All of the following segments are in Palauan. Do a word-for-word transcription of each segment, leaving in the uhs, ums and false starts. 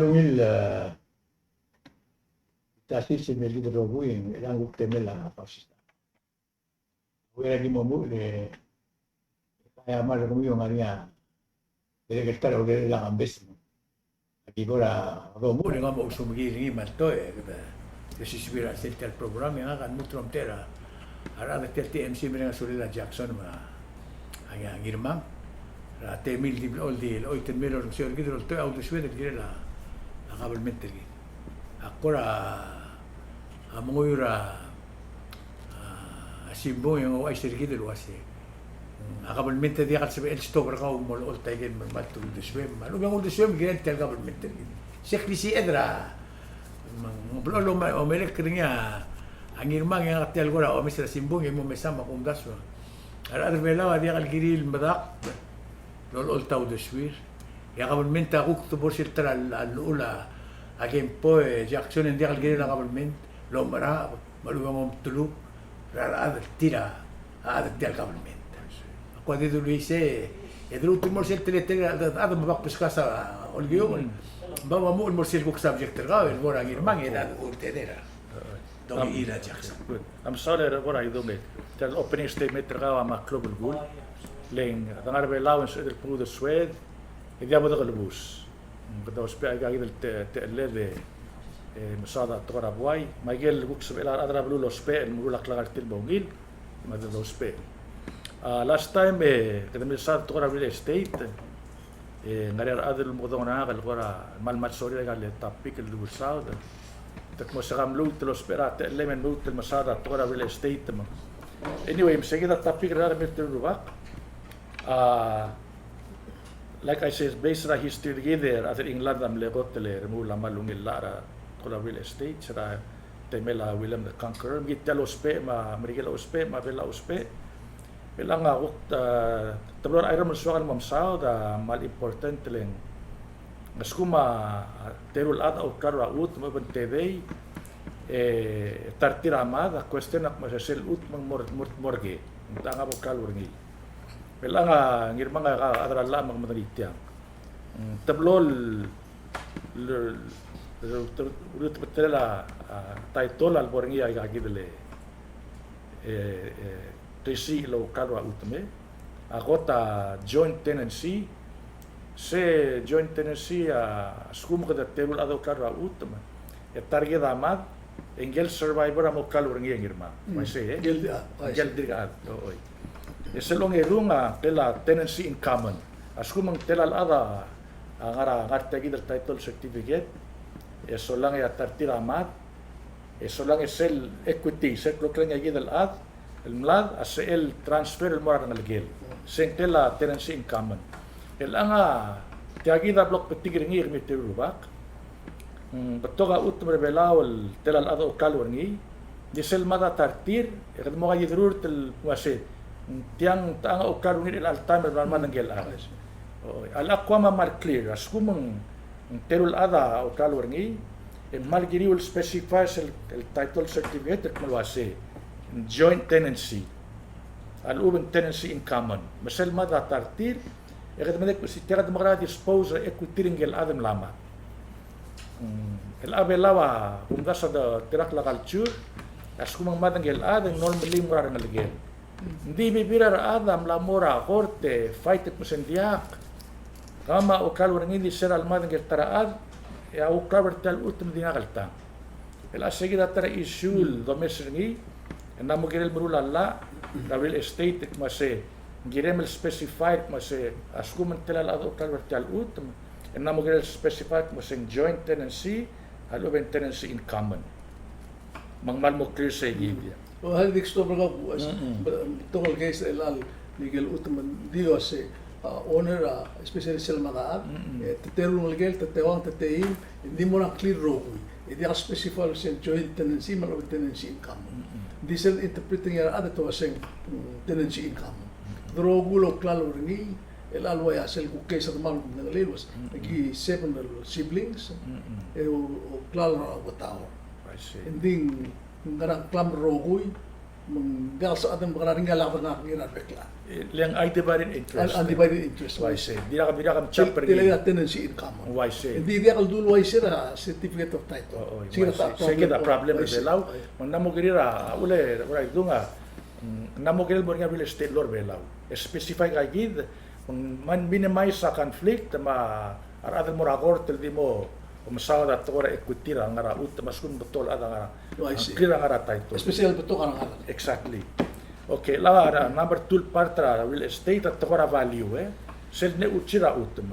Ungil, e, ta sils el mei er kid el rokui, e ng kuk temel a Kausisechakl. Ua aki mo muchel e a mle kemiu a ngar er ngii a dirrek el ta er a urerel a Kambes. Aki bo er a domuchel e ng mo ousbech er ngii me a ltoech, e, kede, kede sisiu er a sel tia el program e ngak a lmuut el omtechei er a rechad er tia el T M C el mereng a sulel a Jackson me a, a Ngirmang er a temel di blechoel di, el choit el mei el orrenges er kid el oltoech a uldesued el kirel a, a kabelment er kid. Ak kora, a, menguiu er a, a, simbung e ng ouchais er kid el uase, mm, a kabelment a diak el sebechel el stop er kau el mo olecholt a ikel melemalt el uldesuem. Me a lechub e ng uldesuem el kirel tia el kabelment er kid. Se klisiched er a, me ng blechoel el ome-, omerek er ngii a, a Ngirmang e ngak tia el kora omes er a simbung e mo mesa me a kumdasu. A rechad er a Belau a diak el kirir el medakt el olecholt a uldesuir. E a kabelment a kuk debo er sel ta er a, a llechul a, a kempo e Jackson e ng diak el kirel a kabelment el omerab me a lechub e ng omtelub er a rechad el tir a, a chad er tia el kabelment. Ak kuk di dulu isei, e de lmuut el mo er sel teletelel a chad me a bak beskes a olekiuk, me a ba mo muchel el mo er sel kuk subject er kau, el mo er a Ngirmang e de ultedei er a Dongiil a Jackson. Good. I'm sorry, er a kora idung e. Tia el opening statement er kau a meklou a belkul. Le ng, a dengar er a Belau e ng sebeched el kmo uldesued, e diak bo dekelebus. Kede ousbech aika kid el te-, techelled e, e mesaod a tekoi er a buai. Me aike el kuk sebechel a rechad er a beluu el ousbech el meruul a klekantil el mo ungil, me de ousbech. A, last time, e, kede mesaod a tekoi er a real estate, e, ng ngar er ngii a rechad el mo kedong er ngak el kora kmal, kmal sorir aika el topic el dubelsaod. Te kmo se ke mluut el ousbech er a techellem e mluut el mesaod a tekoi er a real estate me. Anyway, me se kid a topic er a mei er tia el rubak. A, like I said, based er a history er kid, e a rechad er a England a mle kot el remuul a kmal ungil llach er a tekoi er a real estate, er a temel a William the Conqueror, me kid tia el ousbech, me a Merikel a ousbech, me a Belau a ousbech. Chelechang a kuk, a, teblo er a cherrem el soak el mo mesaod a kmal important le ng, a lsekum a, a teru el chad a ouklalo er a chutem me a obengtedei, e ta er tir a mad, a question a kmo se sel chutem ng mo er, mo er, mo er kei. Ng techa a bo ouklalo er ngii. Chelechang a Ngirmang a chad er a llach me ke medengei tiang. Mm, teblo el, el, el, el, uriul el betelel a, a, title a lebo er ngii aika kid el, e, e, tesiich el ouklalo er a chutem. A kot a joint tenancy, se joint tenancy a lsekum kede teru el chad a ouklalo er a chutem e ta er kid a mad, e ngike el survivor a mo ouklalo er ngii e Ngirmang. Mm. Uaisei, e? Ngike el di-, a, uaisei. Ngike el dirk chad, o, oi. E sel ongerung a, ngklel a tenancy in common. A lsekum ng tela el chad a, a ngar er a, ngar er tia kid el title certificate, e solang e a ta er tir a mad, e solang e sel equity, sel kloklel ngii a kid el chad el mlad, a sebechel el transfer el mo er a rengelekel. Se ng tela tenancy in common. Chelechang a tia kid a blo kbetik er ngii e kemiu tir el rubak. Mm, betok a chutem er a Belau el tela el chad a ouklalo er ngii, ng di sel mad a ta er tir, e kede mo kaiderurt el uase, mm, tiang, techa a ouklalo er ngii er chelecha el taem el mla mad ngike el chad. O, a lechang a Guam a kmal clear, a lsekum ng, ng teru el chad a ouklalo er ngii, e kmal kiriu el specify er sel, el title certificate el kmo uase, ng joint tenancy. A lechub e ng tenancy in common. Me sel mad a ta er tir, e kede medengei el kmo se tia kede mekera dispose er a equity er ngike el chad el mla mad. Mm, el a Belau a kumdasu a de, tia el culture, a lsekum ng mad ngike el chad, e ng normally mo er a rengelekel. Ng di bebil er a rechad a mla mo er a court e fight el kmo se ng diak. Kemam a ouklalo er ngii, ng di se er a lemad ngike el ta er a chad, e a ouklalo er tia el chutem e di ngak el tang. El a se kid a ta er a issue el domes er ngii, e ng mo kirel meruul a llach er a real estate el kmo se ng kirem el specify el kmo se a lsekum ng tela el chad a ouklalo er tia el chutem, e ng mo kirel specify el kmo se ng joint tenancy, a lechub e ng tenancy in common. Me ng kmal mo clear sei kid. O, a di stop er kau, betok el case el a ngike el chutem, ng di uase, a, owner, a, especially sel mad a chad, e, te teru el ngelekel, te teuang, te teim, e ng di mo er a ngklir el rokui. E diak el specify el uase ng joint tenancy, me a lechub e ng tenancy in common. Ng di sel interpret er ngii a rechad e te uase ng, mm, tenancy in common. Te rokui el ouklalo er ngii, el a le uaia sel kuk case a demal medengelii el uase, aki seven el siblings, e, o, ouklalo er a Oba Tower. I see. Ng di ng ngar er a ngklam el rokui, Me ng diak el sebeched el mekerang er ngii a lak dengak er ngii er a rebek el chad. E le ng undivided interest. Un-, undivided interest. Uaisei. Dirkak, dirkak mchap er ngii. Tia el tenancy in common. Uaisei. Ng di diak el dul uaisei er a certificate of title. O, o, uaisei. Sei kid a problem er a Belau. Uaisei. Me ng mo kerir a, a, ule, ua, dung a, mm, ng mo kerir el mo er ngii a real estate law er a Belau. E specify a kid, me ng minimize a conflict, me a rechad el mo er a court el di mo mesaod a tekoi er a equity er a ngar er a chutem, me a lsekum ng betok el chad a ngar er a, oh, I see, clear a ngar er a title. Especially betok a ngar er a. Exactly. Okay, el a number two el part er a real estate a tekoi er a value, e. Sel nechuchir a chutem.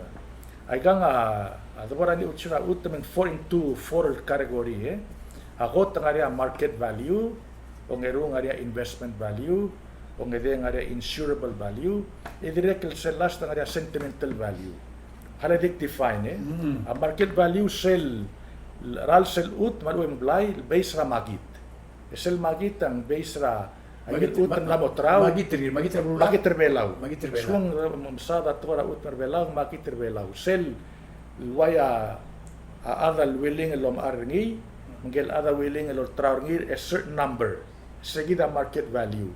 Aikang a, a debo er a nechuchir a chutem e ng fall into four el category, e. A kot a ngar er ngii a market value, ongeru a ngar er ngii a investment value, ongedei a ngar er ngii a insurable value, e dirrek el sel last a ngar er ngii a sentimental value. Kede di define, e. Mm. A market value sel, er a sel chutem me a lechub e ng blai, based er a makit. E sel makit a ng based er a, a makit, chutem el mla mo terau. Makit er, makit er a Belau. Makit er a Belau. Makit er a Belau. Sel ng mesaod a tekoi er a chutem er a Belau, makit er a Belau. Sel ua a, a chad el willing el omechar er ngii, me ngike el chad a willing el olterau er ngii, a certain number. Sei kid a market value.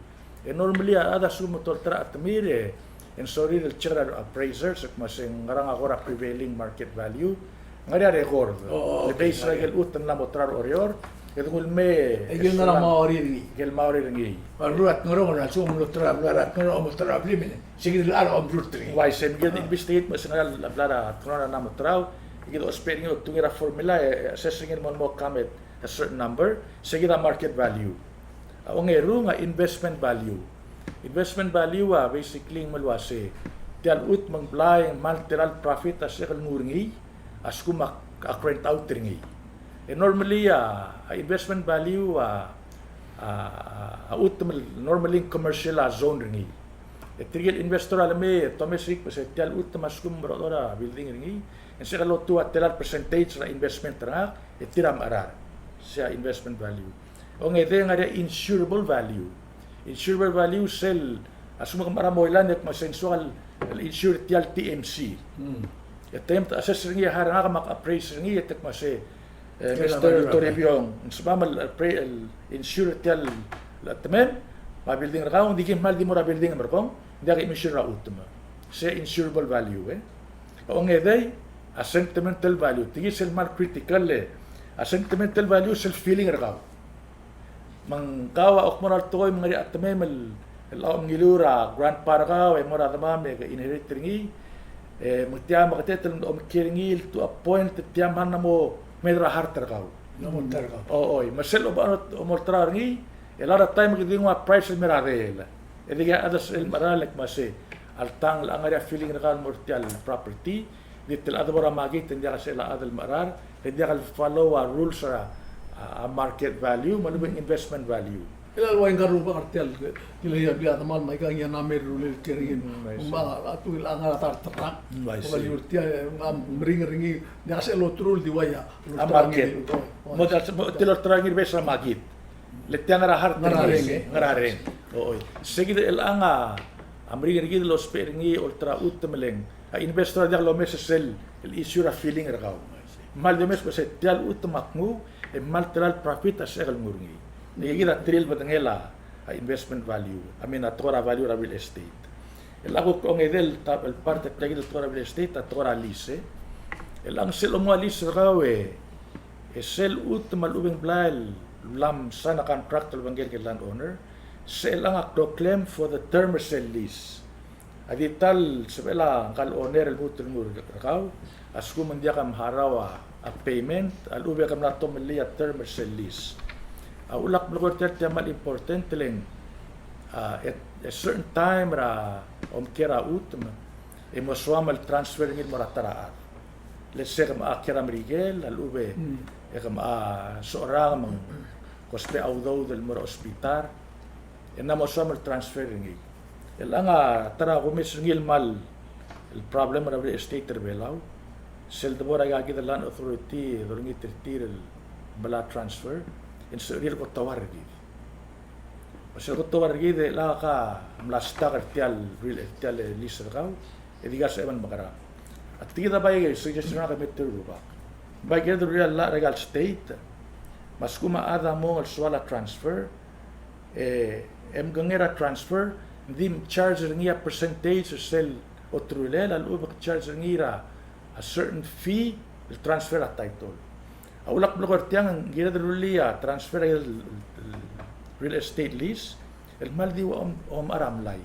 E normally a chad a lsekum te olterau a chetemir e, e ng sorir el check er a appraisers, el kmo se ng ngerang a kora prevailing market value. Ng ngar er ngii a record. Oh, okay. Le based er a ikel chutem el mla mo terau er a Oreor, e de nguu el mei, e ikel ngerang a mla mo er ngii. Ikel mla mo er ngii. A rulot a Ngerong a lsekum te olterau, a rulot a Ngerong a mo terau a blim, sei kid el chad a omeruul er ngii. Uaisei, me kid a investigate me se ng ngar er a bla er a Ngerong a mla mo terau, e kid a ousbech er ngii el otungii er a formula, e, assess er ngii el mo, mo come at a certain number, sei kid a market value. A ongeru a investment value. Investment value a basically ng mle uase tia el chutem me ng blai e ng kmal tela el profit a sebechek el nguu er ngii a lsekum ak, ak rent out er ngii. E normally a, a investment value a, a, a chutem el normally ng commercial a zone er ngii. E tirke el investor a lemei e te omes er ngii el kmo se tia el chutem a lsekum ng mereched a building er ngii, e ng sebechek el lotuu a tela el percentage er a investment er ngak, e tir a mecherar. Sei a investment value. Ongedei a ngar er ngii a insurable value. Insurable value sel, a lsekum ke mechar a moilan e kmo se ng soak el, el insure tia el T M C. Hmm. E te assess er ngii a harau er ngak me ak appraise er ngii e te kmo se, e, Mister Toribiong, ng sebecham el, el insure tia el chetemem, me a building er kau, ng di ki kmal di mo er a building e merekong, ng diak ki insure er a chutem. Sei a insurable value, e. Ongedei a sentimental value, tia kid sel kmal critical, e. A sentimental value sel feeling er kau. Me ng kau a kmo ng mo er a tekoi me ng ngar er ngii a chetemem el, el a omengiluu er a grandpa er kau, e mo er a demam e ke inherit er ngii, e me tia me ke tia el omkiei er ngii el to a point e tia me ng mo mei er a heart er kau. Ng mo heart er kau. O, oi, me sel oba, omolterau er ngii, e a lot of time ke di nguu a price el mei er a rel. E di a chad el mecherar el kmo se, alta ng locha ngar er ngii a feeling er kau el mo er tia el property, di te locha debo er a makit e ng diak el sel chad el mecherar, e ng diak el follow a rules er a, a, a market value, me a lechub e ng investment value. Chelecha el ua ngka el rubak er tia el, kile a bia demal me aika ngii a number el rullii el kiei er ngii. Mm, I see. Me a, a tu el ngar er a ta er a terrak. Mm, I see. Value er tia, e, ng meringel er ngii, ng diak sel loturul di ua a, a market. Mo tia el, mo tia el olterau er ngii er a base er a makit. Le tia ngar er a heart er ngii. Ngar er a reng, e. Ngar er a reng. O, oi. Sei kid el chang a, a meringel er kid el ousbech er ngii olterau a chutem e le ng a investor a diak lomes er sel, el issue er a feeling er kau. Me a le di omes me se tia el chutem ak nguu, e kmal tela el profit a sebechek el nguu er ngii. Ng kid a three el bedengel a, a investment value, I mean, a tekoi er a value er a real estate. El a kuk ongedei el ta-, el part er tia kid el tekoi er a real estate, a tekoi er a lease, e. El a ng sel omnguu a lease er kau e, e sel chutem me a lechub e ng blai el mla sign a contract el obengkel ngike el landowner, sel a ng a klokleim for the term er sel lease. A di ta el sebechel a ngka el owner el lmuut el nguu er kau, a lsekum ng diak a mharau a, a payment, a lechub e ke mla tomellii a term er sel lease. A uchul ak melekoi er tia el, tia el kmal important e le ng, a, at a certain time er a omkiei er a chutem, e mo soam el transfer er ngii el mo er a ta er a chad. Let's say ke mocha kiei er a Merikel, a lechub e, mm, e ke mocha socherang me ng, ke ousbech a udoud el mo er a hospital, e ng mo soam el transfer er ngii. El chang a ta er a kumes er ngii el kmal, el problem er a real estate er a Belau, sel debo er aika kid el land authority, dolengit er tir el bla transfer, e ng sebechir el kotoar er kid. Me sel kotoar er kid e chelecha ke mla stuck er tia el real, tia el lease er kau, e di ka sebechem el mekerang. A tia kid a bai suggestion er ngak e me tir el rubak. Bai kired el rullii a llach er aika el state, me a lsekum a chad a mong el soal a transfer, e, e mkengei er a transfer, ng di mcharge er ngii a percentage er sel oterulel, a lechub e ke charge er ngii er a, a certain fee el transfer a title. A uchul ak mle kora er tiang, ng kired el rullii a transfer er a el, el, el real estate lease, el kmal di ua om, omechar a mlai.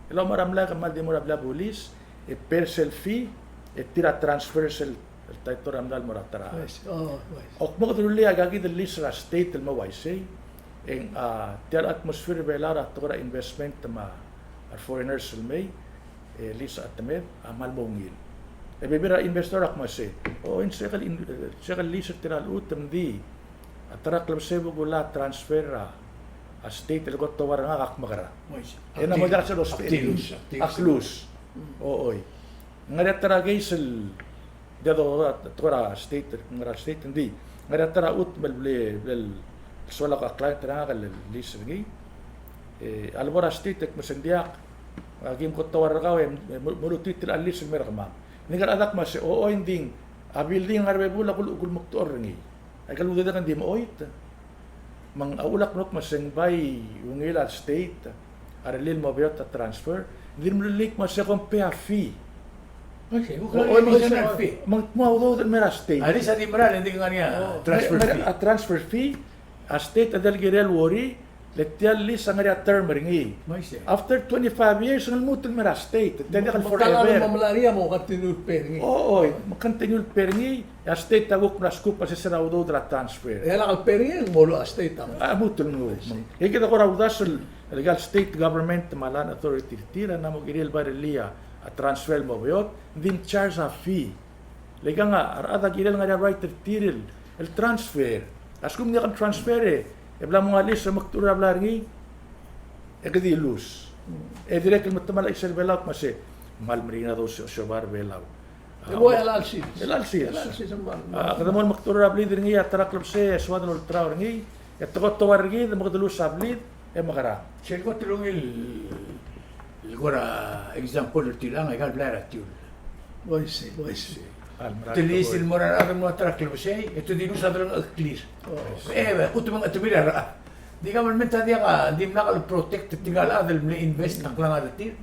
El omechar a mlai, ke kmal di mo er a blil a bulis, e pay er sel fee, e tir a transfer sel el title er a mlai el mo er a ta er a. Uaisei, o, uaisei. Ak mo kede rullii a ikakid el lease er a state el mo uaisei, e ng, a, tia el atmosphere er a Belau er a tekoi er a investment me a re foreigners el mei, e lease a temed, a kmal mo ungil. E bebil er a investor a kmo sei, o, ng sebechek el in-, e, sebechek el lease er tir a lechub e ng di, a ta er a klebesei a bo kulai a transfer er a, a state el kot el ouar er ngak a kmekerang. Uaisei. E ng mo diak sel ousbech el lease. Ak lose. O, oi. Ng ngar er ngii a ta er a case el Diak dodu a tekoi er a state, ngar er a state, ng di ngar er ngii a ta er a chutem el bla, bla el soal a client er ngak el lease er ngii. E, a lebo er a state e kmo se ng diak, aki mkot ouar er kau e mo, mo luut er tia el lease el mer kemam. Ng di ngar er a chad a kmo se, o, oi, ng di a building el ngar er a bebul a kul, kulmekdechor er ngii. Aike el udoud e ng di mo choit. Me ng, a uchul ak mlo kmo se ng bai ungil a state a rellii el mo beot a transfer, ng di mle kmo se kom pay a fee. Okay, o, o, me ng kmo a udoud el mer a state. A lease a di mera el, ng di ngar er ngii a transfer fee. A transfer fee, a state a di el kirel worry, le tia el lease a ngar er ngii a term er ngii. After twenty-five years, ng lmuut el mer a state. Tia diak el forever. Mo continue el pay er ngii. O, oi, mo continue el pay er ngii. E a state a kuk mla skup a sesei er a udoud er a transfer. E a lak el pay er ngii e ng mo lmuut a state a. A lmuut el nguu. E kid a kora uldasu el, el ikal state government me a land authority er tir a mla mo kirir el bai rellii a transfer el mo beot, ng di mcharge a fee. Le ikang a rechad a kirel ngar er ngii a right er tir el, el transfer. A lsekum ng diak el transfer e, e bla mo nguu a lease e mekdechor er a blai er ngii, e ke di lose. E dirrek el metemall a chisel Belau el kmo se, kmal meringel a dosiosioba er Belau. E bo el chelecha el sils. Chelecha el sils. Chelecha el sils, me a, a, kede mo mekdechor er a blid er ngii a ta er a klebesei e soad el olterau er ngii, e te kot ouar er kid me kede lose a blid, e mekerang. Sel kot el ungil el kora example er tiang, aika el blai er a Tiul. Uaisei, uaisei. Te lease el mo er a rechad el mo er a ta er a klebesei, e te di lose a delengcheklir. E, chutem e ng chetemir a rechad. Di government a diak a dimlak el protect er tirka el chad el mle invest a klengar er tir.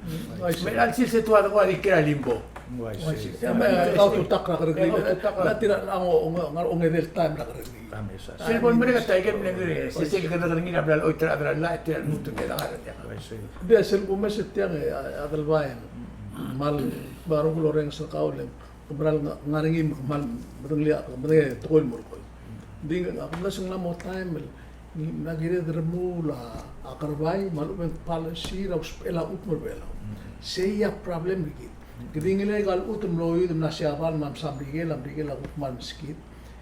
Me a chelsel se tua dengua di kid a limbo. Uaisei. Me a kaututak er a kerrekeriil. A tir a ongedei el taem er a kerrekeriil. Sel bo lemerek a ta ikel mle ngii, se sel kerrekeriil a bla loit er a chad er a llach e tir a lmuut el ngar er tiang. Uaisei. Ng di a sel kumes er tiang e a Adelbai, kmal, me a rokui el orrenges er kau el kmal ngar er ngii me kmal medengelii, medengelii a tekoi el mo er kau. Ng di a kumdasu ng mla mo taem el ng mla kired el remuul a kerebai me a lechub e ng policy er a usbechel a chutem er Belau. Sei a problem er kid. Kede ngilai aika el chutem el mlo iuid el mla Siabal me a msa Merikel, a Merikel a kuk kmal meskid.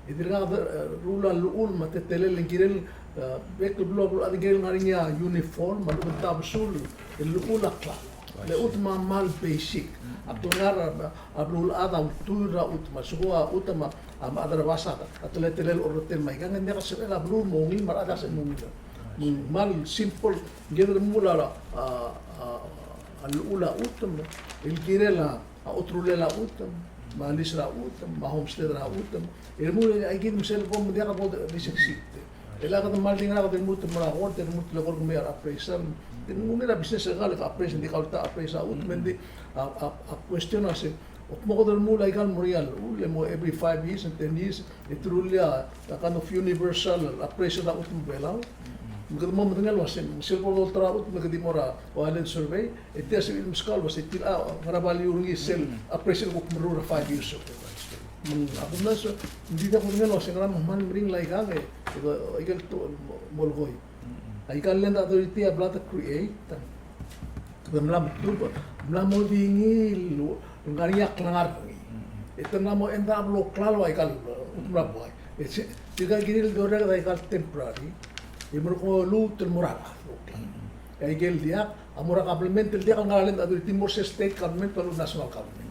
E dirkak de, e, ruul a llechul me a teletelel el kirel, e, bek el beluu a beluulechad el kirel ngar er ngii a uniform, me a lechub e ng tabesul el llechul a klalo. Le chutem a kmal basic. A klengar er a, a beluulechad a ultuil er a chutem, a lsekum a chutem a, a, a chad er a basech a teletelel orretel me aikang, e ng diak a sebechel a beluu el mo ungil me a rechad a sebechel el mo ungil. Me ng kmal simple, ng kired el remuul a, a, a, a llechul a chutem el kirel a a oterulel a chutem, me a lease er a chutem, me a homestead er a chutem. E remuul aike el me sel bo me diak bo de, de succeed. E le kede kmal di ngar er a kede lmuut el mo er a court, e lmuut el eko el kemiu a appraisal. Te ngar er a business er kau el appraisal, ng di kau el ta appraisal a chutem, me ng di a, a, a question a se, kmo kede remuul aika el mo er ngii a llechul, e mo every five years and ten years, e te rullii a, a kind of universal appraisal er a chutem er a Belau. Me kede mo medengei el uasei, me sel bo dolterau a chutem, me kede di mo er a, o, land survey, e tia sebechel el meskau el uasei tia a ngar er a value er ngii sel appraisal el kuk meruul er a five years ago. Me a kumdasu, ng di tia kudengei el uasei ngera me ng kmal meringel aikang e, e, aike el tekoi el mo, molekoi. Aika el land authority a bla de create, kede mla mo tub, mla mo di ngii el ngar er ngii a klengar er ngii. E te mla mo end up el klalo aika el, mla buai. E se, tirka el kirir el doreked aika el temporary, e merekong e lmuut el mo er a rechad el klalo. E aike el diak, a mo er a government el diak el ngar er a land authority, mo er sel state government me a lechub national government.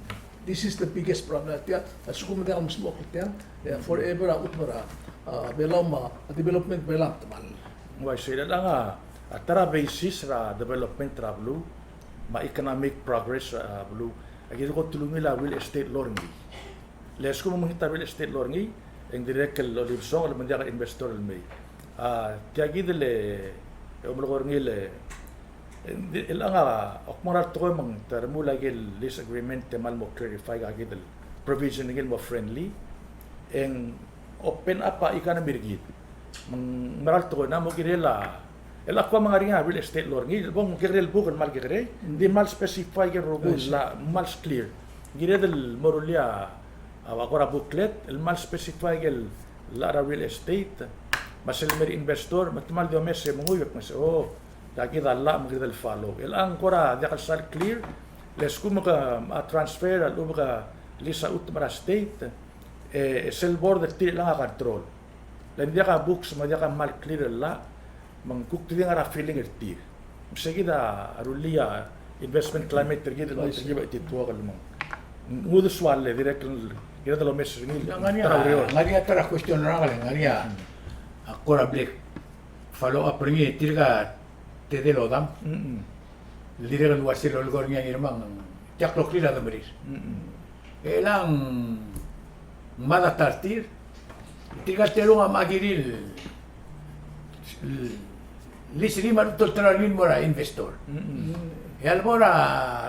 This is the biggest problem. Tia, a lsekum e diak el mesmechokl tiang, e, forever a chutem er a, a, Belau me a, a development er a Belau a temall. Ng uaisei, e le ng a, a ta er a basis er a development er a beluu, me a economic progress er a beluu, a ki di kot el ungil a real estate el mo er ngii. Le a lsekum e mekngit a real estate el mo er ngii, e ng dirrek el olibesongel me ng diak a investor el mei. A, tia kid el, e, Omelekoi er ngii el, e, ng di, el ngar a, ak mera el tekoi me ng te remuul a ikel lease agreement e mal mo clarify a kid el provision er ngii el mo friendly. E ng open up a economy er kid. Me ng mera el tekoi ng mo kirel a, el ak ua me ng ngar er ngii a real estate law er ngii, el bo ng kekerei el buk el mal kekerei, ng di mal specify ikel rokui el llach, mal clear. Ng kired el mo rullii a, a kora booklet, el mal specify ikel llach er a real estate, me sel mei er a investor, me te mal di omes e menguiu, me se, o, tia kid a llach me kired el follow. El ng kora diak el sal clear, le lsekum ke, a, transfer a lechub ke lease a chutem er a state, e, e sel board er tir el ngar a control. Le ng diak a books me ng diak a mal clear el llach, me ng kuk te di ngar a feeling er tir. Me se kid a rullii a investment climate er kid el mo er kid a tituok el mo ng uldesuel e dirrek el kired el omes er ngii. Ng ngar er ngii a, ngar er ngii a ta er a question er ngak, ngar er ngii a, a kora bla kfollow up er ngii, tirka tedei el odam. Mm-mm. Dirrek el ua sel lolekoi er ngii a Ngirmang, tia kloklir a demerir. Mm-mm. E le ng mad a ta er tir, tirka el terung a mla kirir el lease er ngii me a lechub e te olterau er ngii el mo er a investor. Mm-mm. E a lebo er a,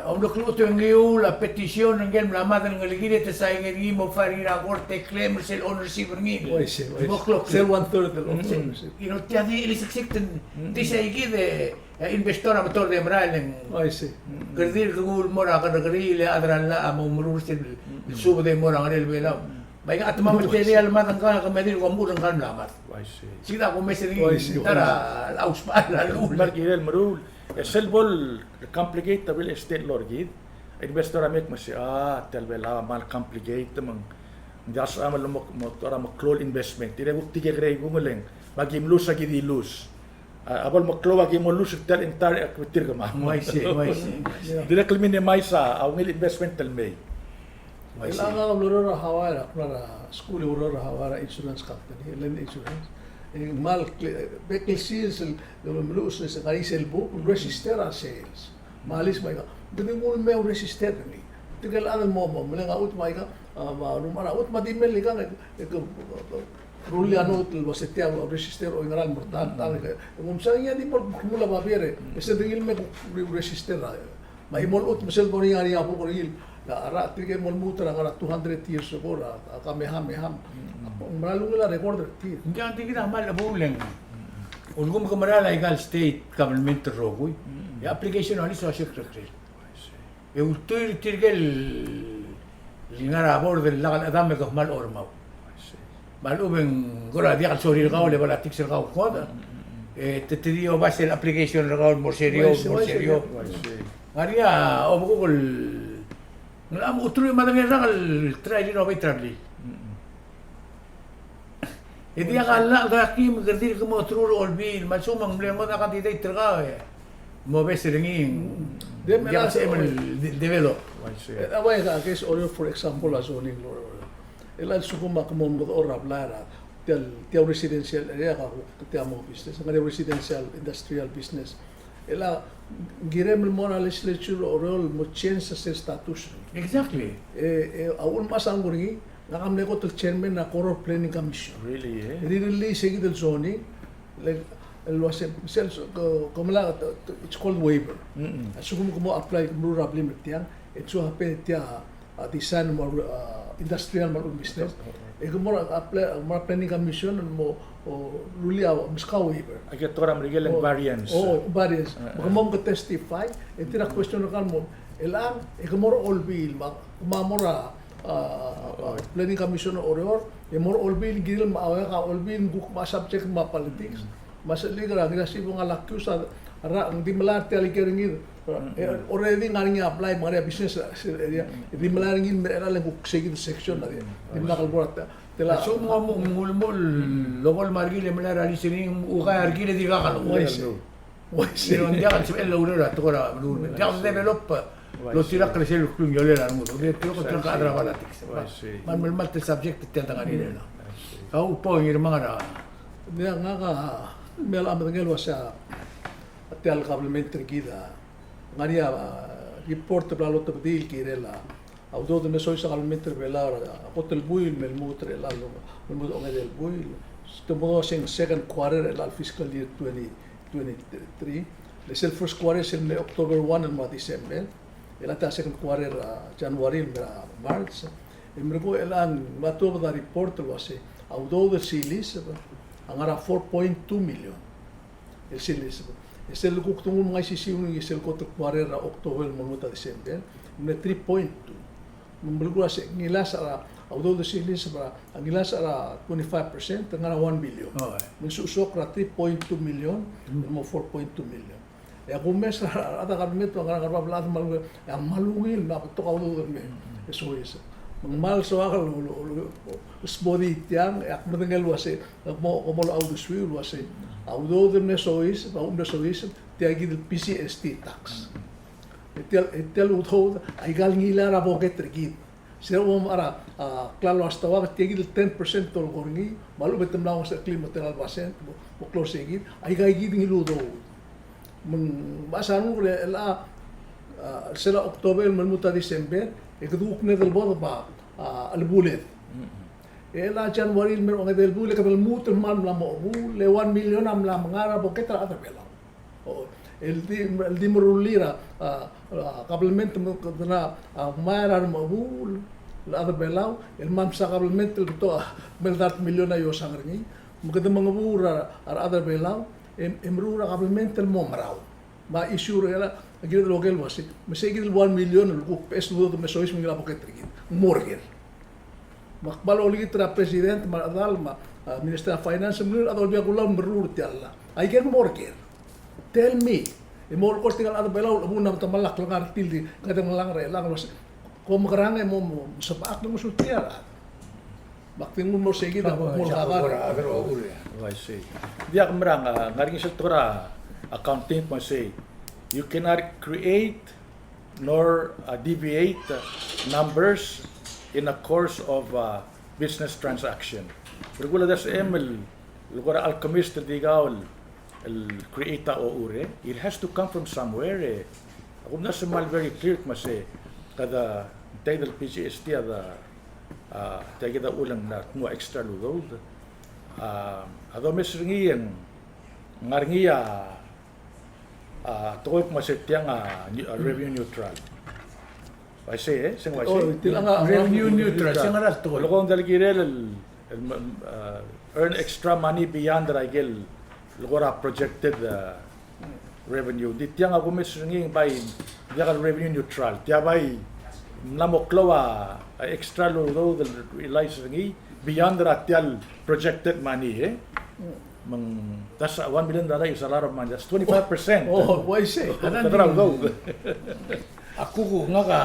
omlok el chutem e ng ngiul a petition er ngii el mla mad el ngelekir e te sain er ngii mo file er ngii er a court e claim er sel ownership er ngii. Uaisei, uaisei. Mo kloklir. Sel one third el ownership. You know, tia di, di seksekten, mm, di sei kid e, e a investor a metor de merael e ng, oh, I see, mm, kede di el kuk mo er a kerrekeriil e a chad er a llach a mo meruul er sel, mm, subed e mo er a ngerel Belau. Mm. Me aika a te mo material el mad ngka, ke me di el ko mechur ngka el mla mad. Oh, I see. Sei kid a kumes er ngii, oh, I see, ta er a, oh, I see, a usbechel a llechul. Mal kirel meruul. E sel bo el complicate a real estate law er kid, investor a mei me sei, a, tia el Belau a mal complicate me ng diak a sebecham el mo, mo, kora meklou el investment. Tirke kuk di kekerei kung el ng, me aki mluus, aki di luus. A, a bo el meklou a ki mo luus er tia el entire equity er kemam. Uaisei, uaisei. Dirrek el minimize a, a ungil investment el mei. Uaisei. El ngar er a, ngar er a Hawaii, a ngar er a skuul el ngar er a Hawaii er a insurance company, el insurance. E ng mal, bek el sils el, el meluches, ngar er ngii sel buk, register a sales. Me a lease me aika. Ng di nguu el mei register er ngii. Tirke el chad el mo, mo, meleng a chutem me aika, a, me a rubak er a chutem me a di mle ikang, e, e, ke, ke, rullii a note el ua se tia a register, oingerang el mo er a ta, ta, e, e, ng msa ngii a di mo, mo er a babier, e, e sel di ngii el mei re-, register a, e. Me a chimo el chutem me sel bo er ngii a ngar er ngii a buk er ngii, a, a rechad tirke el mo lmuut er a ngar er a two hundred years ago, er a, a Kamehameha. Mm. A, ng mera el ungil a record er tir. Ng diak, ng di kid a kmal chebuul e ng. Ulekum ke merael aika el state government el rokui, mm, e a application a lease a osiik er a kekerei. E ultuil er tirke el ngar er a board el lak el chedam e ke kmal ormau. Me a lechub e ng kora diak el sorir kau el ebalatiks er kau el kuk, e te, te di obas el application er kau el mo er se er eou, mo er se er eou. Ngar er ngii a obekuk el, ng locha mo ulteruich me a tang el rak el try el innovate er a blil. E diak a llach el dak e me ke dirk mo through er a olbiil, me a lsekum ng mle ngodech a candidate er kau e mo obes er ngii, diak el sebechem el de-, develop. A ua ika case Oreor, for example, a zoning law er Oreor. E a lsekum a ke mo mekedechor er a blai er a tia el, tia el residential area, ka kuk tia mo business, ngar er ngii a residential, industrial business. E le ng kirem el mo er a legislature er Oreor el mo change a sel status. Exactly. E, e a uchul me a sel ngar er ngii, ngak a mle kot el chairman er a Koror Planning Commission. Really, eh? Rirellii se kid el zoning, le, el uase, sel, ke, ke mla, it's called waiver. Mm-mm. A lsekum ke mo apply, ke meruul er a blim er tiang, e te show a pe tia, a, design mo, a, industrial me a lechub e ng business. E ke mo er a, a, pla-, mo er a Planning Commission, mo, o, rullii a, meskau a waiver. Aike el tekoi er a Merikel el variance. O, variance. Me ke mo ke testify, e tir a question er kau el mo, e le ng, e ke mo er a olbiil, me a, me a mo er a, a, a, Planning Commission er Oreor, e mo er a olbiil, kirel me a, a olbiil, ng kuk me a subject me a politics. Me a sel lik er a Ngirasibong a accuse a, a, ng di melai er tia el ker er ngii, e, already ngar er ngii a blai, me ngar er ngii a business, e, area, e di melai er ngii el mei er a, le ng kuk se kid el section a di, di mla kal bor a ta, te la. So, mo, mo, mo, mo, local market, e melai er a lease er ngii, ukai a rekil e dirkak a lolekoi. Uaisei. Ng diak el sebechel el oureor a tekoi er a beluu. Ng diak el develop, lotirakl er sel klungiolel a rengud. Ng diak el tekoi er a chad er a politics. Me a melemalt el subject tia el dengar er ngii. Kau, Paul, Ngirmang, er a. Ng diak, ngak a mle medengei el uase a tia el government er kid a ngar er ngii a, a, report el bla lotebedii el kirel a A udoud el me soiseb a kabelment er Belau er a kot el buil me lmuut er chelecha el, me lmuut er a ongedei el buil. Te mo dua se ng second quarter er chelecha el fiscal year twenty twenty-three. Le sel first quarter, sel mle October one el mo er a December. E le a ta second quarter, a, January el mo er a March. E merekong e le ng mla tuobed a report el uase a udoud el siliseb a ngar er a four point two million. El siliseb. E sel kuk denguu el mengai sisiu er ngii sel kot el quarter er a October el mo lmuut er a December, ng mle three point two. Me ng belkul a se, ngilasech er a, a udoud el siliseb er a, a ngilasech er a twenty-five percent, ngar er a one million. Oh, e. Me ng sosok er a three point two million, el mo four point two million. E a kumes er a rechad er a government, me a ngar er a ngar er a bab el chad me a lungil, e a kmal ungil, me a betok a udoud el me. E soiseb. Me ng kmal soak el, el, el, el smodii tiang, e ak medengei el uase, e mo, mo uldesuiu el uase, a udoud el me soiseb, a uchul me soiseb, tia kid el P G S T tax. E tia, e tia el udoud, aika el ngilai er a boket er kid. Se er a bo mechar a, a, klalo a stoa, tia kid el ten percent el dolekoi er ngii, me a lechub e te mla omes er a klim el tela el basent, mo, mo klou er se kid, aika kid ngii el udoud. Me ng, me a sel ngii el, a, a, sel October el mo lmuut er a December, e kede kuk ngii el bo de ba, a, chelebuled. E le a January el me er a ongedei el buil, e kede lmuut el kmal mla mo chebuul, le one million a mla menga er a boket er a rechad er a Belau. O, el di, el di meruul er a, a, a, kabelment me kede na, a, ngmai er a remechebuul el chad er a Belau, el kmal msa kabelment el betok a, kmal dart million a iosang er ngii, me kede mengebuul er a, a rechad er a Belau, e, e meruul er a kabelment el mo merau. Me a issue er a, a kired el oker el uase, me sei kid el one million el kuk beches el udoud el me soiseb me ngilai a boket er kid. Ng mo er ker. Me ak kmal olengit er a President me a rechedal me a, a, Minister of Finance, me ng, a, Olbiil er a Kelulau el merur er tia el llach. Aike el mo er ker. Tell me. E mo er a kot er tirka el chad er a Belau el chebun a metemall a klengar er tir el di, kede ngelang er chelechang el uase, kom mekerang e mo, mo, mo sebechek el ngosuterir a rechad. Me ak di nguu el mo er sei kid a, mo er a, mo er a, mo er a, mo er a, mo er a. Oh, I see. Diak merang, a, ngar er ngii sel tekoi er a accounting me sei, you cannot create nor, uh, deviate, uh, numbers in a course of, uh, business transaction. Belkul a desem el, el kora alchemist el di kau el, el create a oure, it has to come from somewhere, e. Ak omdasu el kmal very clear me sei, kede, tia kid el P G S T a de, uh, tia kid a uchul e ng mla tmuu a extra el udoud. Uh, a domes er ngii e ng ngar er ngii a a, tekoi me se tiang a, a revenue neutral. Uaisei, e, se ng uaisei. Oh, tiang a revenue neutral, se ng ngar er a tekoi. Leko ng di el kirel el, el, a, earn extra money beyond er a ikel, el kora projected, a, revenue. Di tiang a kumes er ngii e ng bai, diak el revenue neutral. Tia bai, mla mo klou a, a extra el udoud el realize er ngii, beyond er a tia el projected money, e. Me ng, that's a one million dollar is a lot of money. That's twenty-five percent. Oh, oh, uaisei. Kede rau dou. Ak kuk ngak a,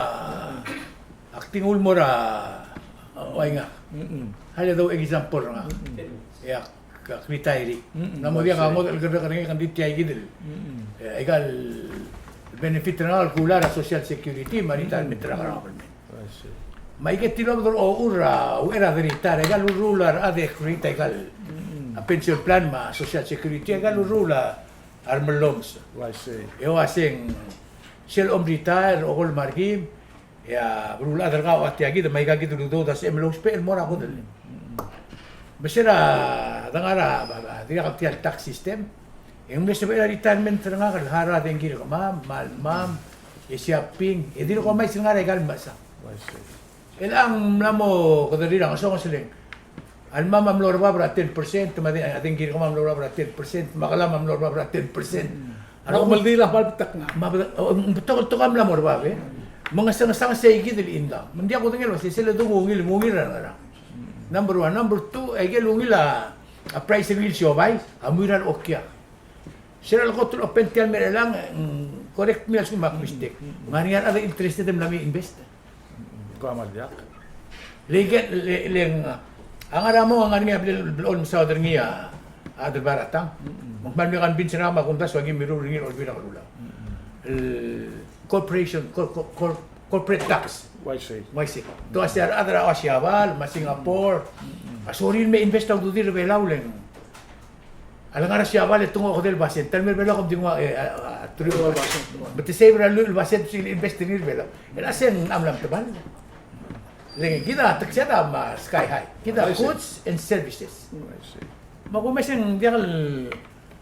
ak di nguu el mo er a, a, uaingak. Mm-mm. Hale dou example er ngak. Mm-mm. E ak, ak retire. Mm-mm. Ng mo diak a ngodech el kerrekerengek e ng di tia kid el. Mm-mm. E, aika el benefit er ngak el kulai er a Social Security me a retirement er a government. I see. Me aike tilobed er a ochur er a uchei er a de retire, aika el urruul a rechad e create aika el, mm, a pension plan me a Social Security, aika el urruul a remellomsech. I see. E uaseng, sel om retire, okol me a rekim, e a beluulechad er kau a tia kid, me aika kid el udoud a sebechem el ousbech el mo er a kodellem. Mm. Me se er a, de ngar er a, ba, ba, dirrek el tia el tax system, e ng mle sebechel a retirement er ngak el harau a dengki er kemam, me a lmam, e shopping, e dirk omais el ngar er aika el mechesang. I see. Chelechang ng mla mo kederir a ngesonges el ng, a lmam a mlo er bab er a ten percent, me a de-, a dengki er kemam a mlo er bab er a ten percent, me a kelam a mlo er bab er a ten percent. Mm. A lak, me a kmal betok, o, ng betok el tekoi a mla mo er bab, e. Me ng ngesengesang sei kid el income. Me ng diak kudengei el uasei, sel ledung ungil, ng ungil er a ngerang. Number one. Number two, aike el ungil a, a price er ngii el siobai a mui er a reokiak. Se er a lekot el open tia el mei er chelechang, mm, correct me a lsekum ak mistake. Mm, mm, mm. Ng ngar er ngii a rechad el interested el mla me invest. Ko a kmal diak. Le ng, le, le ng, a ngar er a mong a ngar er ngii a bla, bla el mesaod er ngii a, a Adelbai er a Tang. Mm-mm. Me ng kmal mle convince er ngak me a kumdasu a ki mirruul er ngii er a Olbiil er a Kelulau. Mm-mm. El corporation, cor-, cor-, cor-, corporate tax. Uaisei. Uaisei. Te uasei a rechad er a Siabal, me a Singapore. Mm-mm. A sorir el me invest a ududir er a Belau le ng A lengar er a Siabal e te nguu a okedei el basent. Te mei er a Belau kom di nguu a, e, a, a, a, truich el basent. Me te save er a lluich el basent, se el invest er ngii er a Belau. E le a se ng mla mo tebal. Le ng kid a tax er a me a sky high. Kid a goods and services. I see. Me a kumes e ng diak el,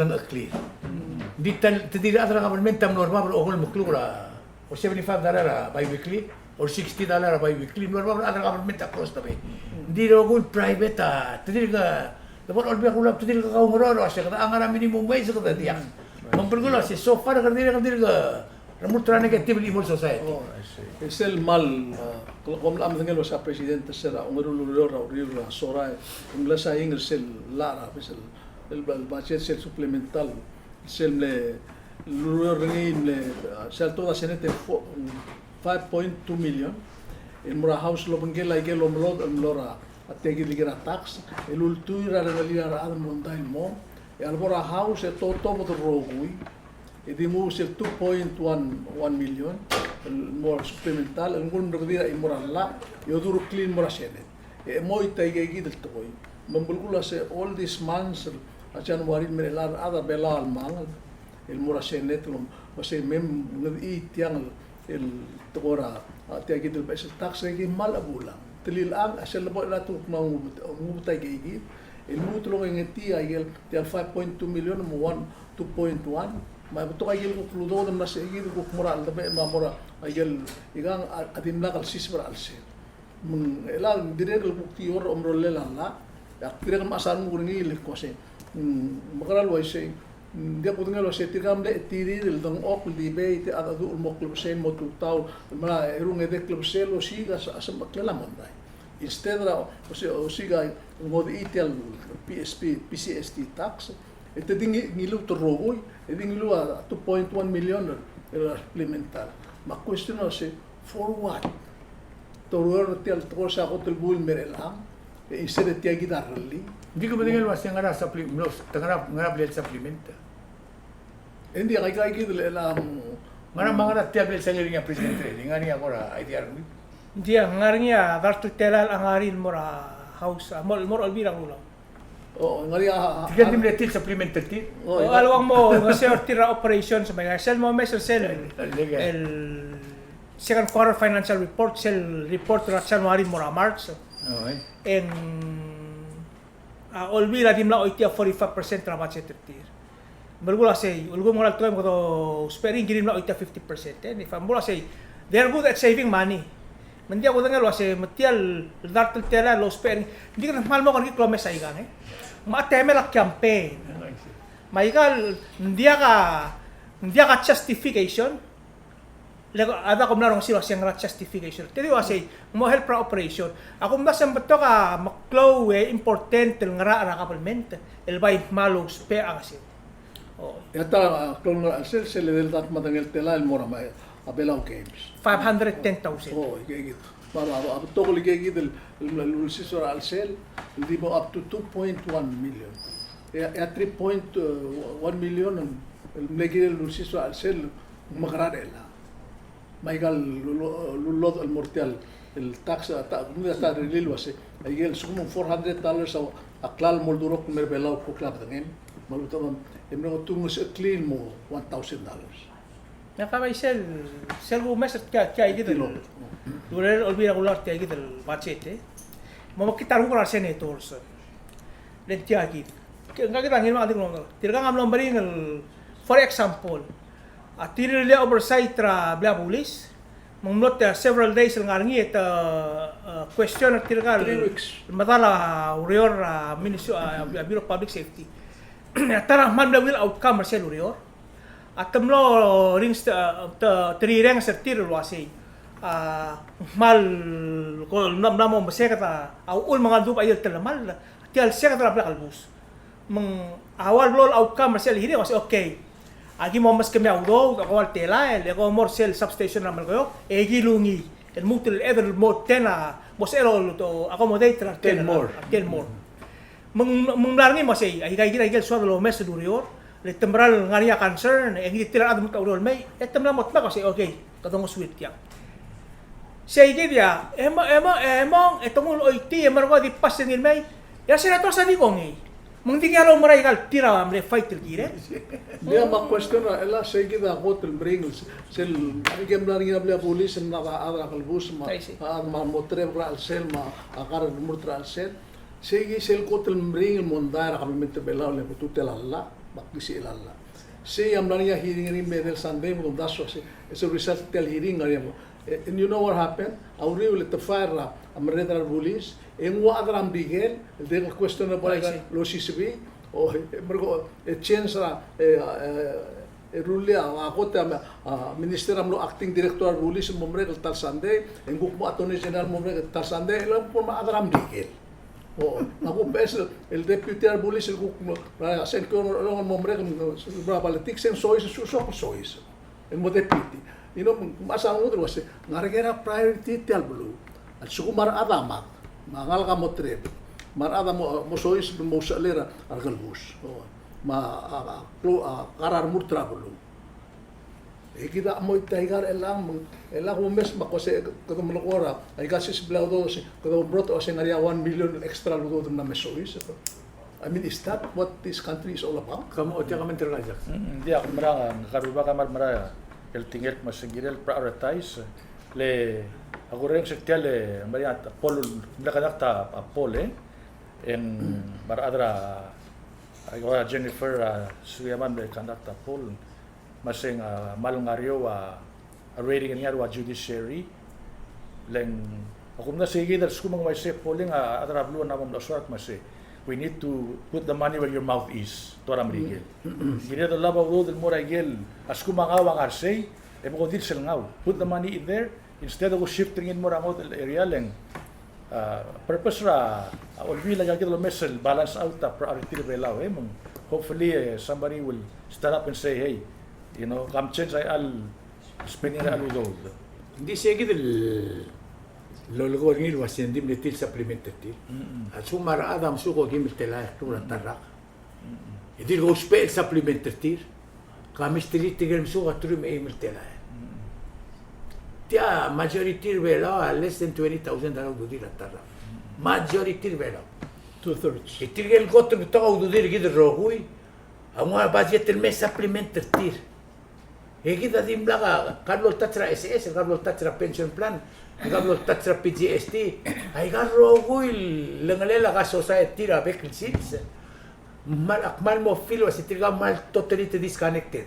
telengcheklir. Ng di ta el, te di el chad er a government a mlo er bab er a okeim el mekluk er a, or seventy-five dollar a bi-weekly, or sixty dollar a bi-weekly, mlo er bab er a chad er a government across the bay. Ng di rokui el private a, te dirk, le bo er a Olbiil er a Kelulau, te dirk kaungeroel el uase kede ngar er a minimum wage e kede diak. Me ng belkul a uase so far kede dirk, kede dirk remurt er a negative el chimo el society. Oh, I see. E sel kmal, a, kom mla medengei el uase a president er se er a ongeru el ureor er a uriul er a Sorai, e ng mla sain er sel llach er a, sel, el, el budget, sel supplemental, sel mle, el ureor er ngii el mle, a, sel tuobed a Senate e fo-, five point two million. El mo er a House el obengkel a ikel omelodech el mlo er a, a tia kid el ikel tax, el ultuil er a rengelel a rechad el mondai el mo. E a lebo er a House e totobed el rokui, e di nguu sel two point one one million el mo supplemental, el nguu el merekedii er a chimo er a llach, e odureklii el mo er a Senate. E chemoit a ika kid el tekoi. Me ng belkul a se all these months, a January el mei er chelechang a rechad er a Belau a mangel el mo er a Senate el mo, me se mei me ngedechii tiang el tekoi er a, a, tia kid el beches el tax, e ki kmal chebuul. Te lilang, a sel lebo el chad a kuk mla ngubet, ngubet a ika kid, el lmuut el ongengetii a ikel, tia el five point two million me a one, two point one, me a betok a ikel kuk ludoud me a se kid kuk mo er a cheldebechel me a mo er a ikel ikang a, a dimlak el siseb er a chelsel. Me ng chelechang dirrek el kuk di ua omerolel a llach, e ak dirrek el mechas a renguk er ngii el kmo se, mm, mekerang el uaisei, mm, ng diak kudengei el uase tirka mle chetirir el dengchokl el debate e a dedu el mo klebesei el mo tutau, me a erung e de klebesei el osiik a se, a semecheklel a mondai. Instead er a, osiik, osiik a ngodechii tia el P S P, P C S T tax, e te di ngi-, ngiluu el rokui, e di ngiluu a two point one million el, el supplemental. Me a question a se, for what? Te ureor er tia el tekoi er se a kot el buil el mei er chelechang, e instead e tia kid a rellii. Ng di ke medengei el uase ngera suppli-, mlo, te ngera, ngera blal supplement. E ng di aika kid el, el, um, ngera me a ngera tia el blal sel er ngii a president er ngii, ngar er ngii a kora idea er ngii. Ng di ngar er ngii a dart el telael a ngar er ngii el mo er a House, a mo, mo er a Olbiil er a Kelulau. O, ng ngar er ngii a, a, tirke a di mle tir el supplement er tir. O, a lua ng mo ngeseu er tir er a operations me aika sel mo mes er sel, el, el, el second quarter financial report, sel report er a January el mo er a March. O, e. E ng, a, Olbiil a di mla choitii a forty-five percent er a budget er tir. Me a lsekum a sei, a lsekum ng ngar er a tekoi me kede ousbech er ngii, ng kirir el mla choitii a fifty percent, e, ng di fa, me a lsekum a sei, they are good at saving money. Me ng diak kudengei el uase, me tia el dart el telael el ousbech er ngii, ng di kede kmal mo kuk lomes aikang, e. Me a temel a campaign. Me aika el, ng diak a, ng diak a justification. Le a dak kom mla rongesii el uase ng ngar er a justification. Te di uase, ng mo help er a operation. A kumdasu e ng betok a meklou e important el ngerachel er a government el bai kmal ousbech a ngeseu. O. E a ta, a, klou el ngerachel sel, sel edei el dart me a dengel telael el mo er a, a Belau Games. Five hundred ten thousand. O, ike, ike. Me a, a, a betok el ike kid el, el, el ulsirs er a chelsel, el di mo up to two point one million. E a, e a three point one million el, el mle kirel el ulsirs er a chelsel, mekerang er chelechang. Me aika el lu-, lu-, lulodech el mo er tia el tax, a ta, kuk di ta rellii el uase, aike el lsekum ng four hundred dollars a, a klalo el mo oldurokl el mei er a Belau el kuk lak bedengem, me a lechub e ng mle ngetung el secheklii el mo one thousand dollars. Me a kuk bai sel, sel kumes er tia, tia kid el, el urerel a Olbiil er a Kelulau er tia kid el budget, e. Me mekngit a renguk er a senators. Le ng tia kid. Ke, ngka kid a ngii el mla, tirka a mlo meringel, for example, a tirka el oversight er a blil a bulis, me ng mlo tia several days el ngar er ngii e te, uh, question er tirka el, three weeks, medal a ureor er a Ministry, uh, Bureau of Public Safety. a ta er a kmal mle ungil outcome er sel ureor. A te mlo ring, te, te, te rirenges er tir el uasei, a, kmal, ko, mla, mla mo meseked a uchul me ng duubech a ikel telemall, tia el seked er a blil a kelebus. Me ng a ua el blo el outcome er sel hearing a uasei, okay, aki mo meskemiu a udoud, a ko ua el telael, e ko mo er sel substation er a Melekeok, e ki lungii el lmuut el chad el mo ten a, mo sebechel el accommodate er a ten, ten more. A ten more. Me ng, me ng mla er ngii me sei, aika, aika, aika el soad el omes el ureor, le te mera el ngar er ngii a concern, e ngii di tir a rechad el mo er a ureor el mei, e te mla mo dmak el uasei, okay, kede ngosuir tiang. Sei kid a, e mo, e mo, e mong, e te nguu el choitii, e mo er ngii a di pass er ngii el mei, e a sel a tos a di kongei. Me ng di ngii a loumera aika el tir a mle fight el kirel. Ng di a mo question er a, e le sei kid a kot el meringel, sel, aike el mla er ngii a blil a bulis, el mla er a chad er a kelebus, me a, I see, a chad me a motereb er a chelsel, me a kar el remurt er a chelsel. Sei kid sel kot el meringel el mondai er a kabelment er a Belau el betok el llach, me a klisichel a llach. Sei a mla er ngii a hearing er ngii el mei el Sunday, me kumdasu a sei, e sel result er tia el hearing a ngar er ngii a mo. E, and you know what happened? A uriul e te fire er a merreder er a rebulis, e nguu a chad er a Merikel, el dirrek el questionable, I see, el osisebii, o, e, merko, e, change er a, e, e, e rullii a, a kot a, a, minister a mlo acting director er a rebulis el mo merek el ta el Sunday, e ng kuk mo attorney general el mo merek el ta el Sunday, e le ng kuk mo a chad er a Merikel. O, me a kuk beches el, el deputy er a rebulis el kuk mo, a, sengkio el mo merek el, el mo er a politics, e ng soiseb, soiseb, soiseb. El mo deputy. You know, me ng mesa a lmuut el uasei, ngar er ngii a priority tia el beluu. A lsekum a rechad a mad, me a ngalek a mo terebet, me a rechad a mo, mo soiseb el mo usechelei er a rekelebus. O, me a, a, a, klou, a, kar a remurt er a beluu. E kid a mo ita aika er chelechang, me ng, chelechang a kumes me a ko se, kede melekoi er a, aika el siseb el udoud, se, kede oumerang el uasei ngar er ngii a one million extra el udoud el mla me soiseb. I mean, is that what this country is all about? Kmo tia comment er kau, Jack. Mm, diak, merang, ngka el rubak a kmal mera el tingel me se ng kirel prioritize. Le, a kurrenges er tia el, mera, a poll, mle conduct a, a poll, e. E ng, me a rechad er a, a, Jennifer, a, Sugiyama mle conduct a poll. Me se ng, a, kmal ngar er eou a, a rating er ngii a rua judiciary. Le ng, a kumdasu e kid a lsekum ng uaisei polling a, a chad er a beluu a mla mo melechesuar me sei, we need to put the money where your mouth is, tua er a Merikel. Kired el olab a udoud el mo er a ikel, a lsekum a ngau a ngar sei, e bo kuk di sel ngau. Put the money in there, instead of shift er ngii el mo er a ngodech el area le ng, a, purpose er a, a, Olbiil a kid el omes el balance out a priority er a Belau, e, me ng, hopefully, e, somebody will stand up and say, hey, you know, kom change a, a spending er a udoud. Ng di sei kid el lolekoi er ngii el uasei ng di mle tir el supplement er tir. Mm-mm. A lsekum a rechad a mesuk a okeim el telael el kluk er a ta el rak. E dirk ousbech el supplement er tir. Ka mesterir tirke el mesuk a teruich me a eim el telael. Tia majority er a Belau a less than twenty thousand a ududir a ta el rak. Majority er a Belau. Two thirds. E tirke el kot el betok a ududir kid el rokui a nguu a budget el me supplement er tir. E kid a dimlak a, ka blo touch er a S S, ka blo touch er a pension plan, ka blo touch er a P G S T, aika el rokui el lengelel a ka society er a bek el sils. Me a kmal mo feel el uasei tirka a kmal totally disconnected.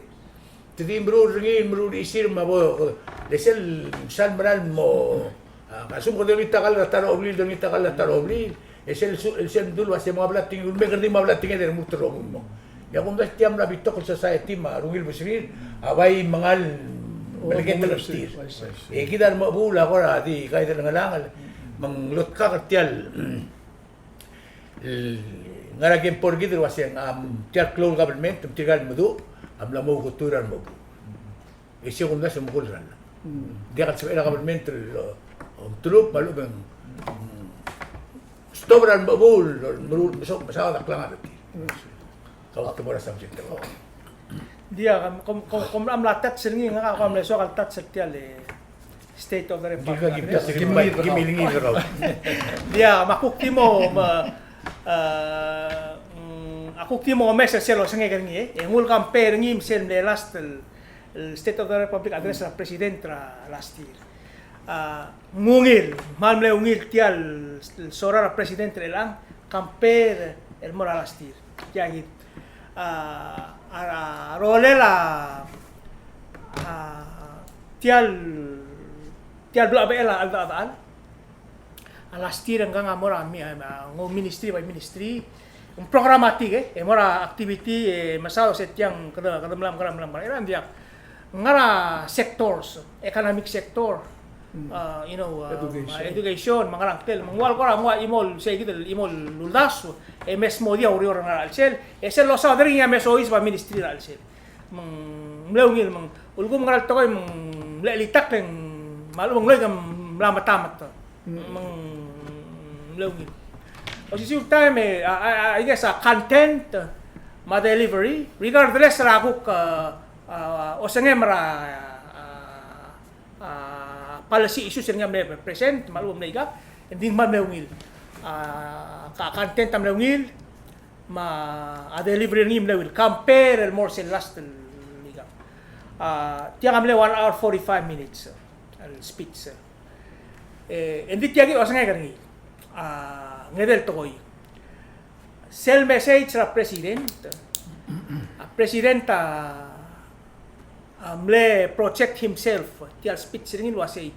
Te di meruul er ngii, meruul er a chisir me a bo, le sel, sel meral mo, a, a lsekum kede olengit a kall er a ta er a obliil, olengit a kall er a ta er a obliil, e sel, sel, sel mdu el uasei me ng bla tekinged, me kede di me bla tekinged e remurt el rokui el mong. E a kumdasu tia a mla betok el society me a rungil besengir a bai mengal meleketek er tir. E kid a remechebuul a kora di kaid el ngelangel, me ng lotkak er tia el, el ngar er a kempo er kid el uasei, a, tia el klou el government, me tirka el meduch a mla mo uketuir a remechebuul. E sei a kumdasu e mekull er a llach. Diak el sebechel a government el, o, omtelub me a lechub e ng, mm, stop er a remechebuul, meruul, mesaod, mesaod a klengar er tir. Kau te mo er a subject er kau. Diak, kom, kom, kom mla touch er ngii, ngak a kom mle soak el touch er tia el State of the Republic Address. Diak, me a kuk di mo, me, a, mm, a kuk di mo omes er sel osengek er ngii, e. E nguu el compare er ngii me sel mle last el el State of the Republic Address er a President er a last year. A, ng ungil, kmal mle ungil tia el, el sorar a President er chelechang, compare el mo er a last year. Tia kid. A, a, a rolel a, a, tia el, tia el blechebechel a, a, a, a last year ngkang a mo er a mi-, a, nguu ministry by ministry, Programmatic, e, e mo er a activity, e, mesaod el se tiang kede, kede mla, kede mla, kede mla, e, ng diak. Ngar er a sectors, economic sector, a, you know, a, education, me a ngerang tel, me ng ua el kora ng ua chimo el, sei kid el chimo el uldasu, e, me smodii a ureor er a chelsel, e sel losaod er ngii a me soiseb a ministry er a chelsel. Me ng mle ungil, me ng ulekum ngar er a tekoi me ng mle chelitakl e ng, me a lechub e ng loik e ng mla metamet. Me ng mle ungil. Osisiu el taem e, a, a, a, I guess, a content, me a delivery, regardless er a kuk, a, a, osengem er a, a, a, policy issues er ngii a mle present, me a lechub e ng mle ikang, e ng di ng kmal mle ungil. A, ka content a mle ungil, me a delivery er ngii a mle ungil. Compare el mo er sel last el ikang. A, tiang a mle one hour forty-five minutes el speech. E, e ng di tia kid a osengek er ngii. A, ngedel tekoi. Sel message er a president, a president a, a mle project himself, tia el speech er ngii el uasei,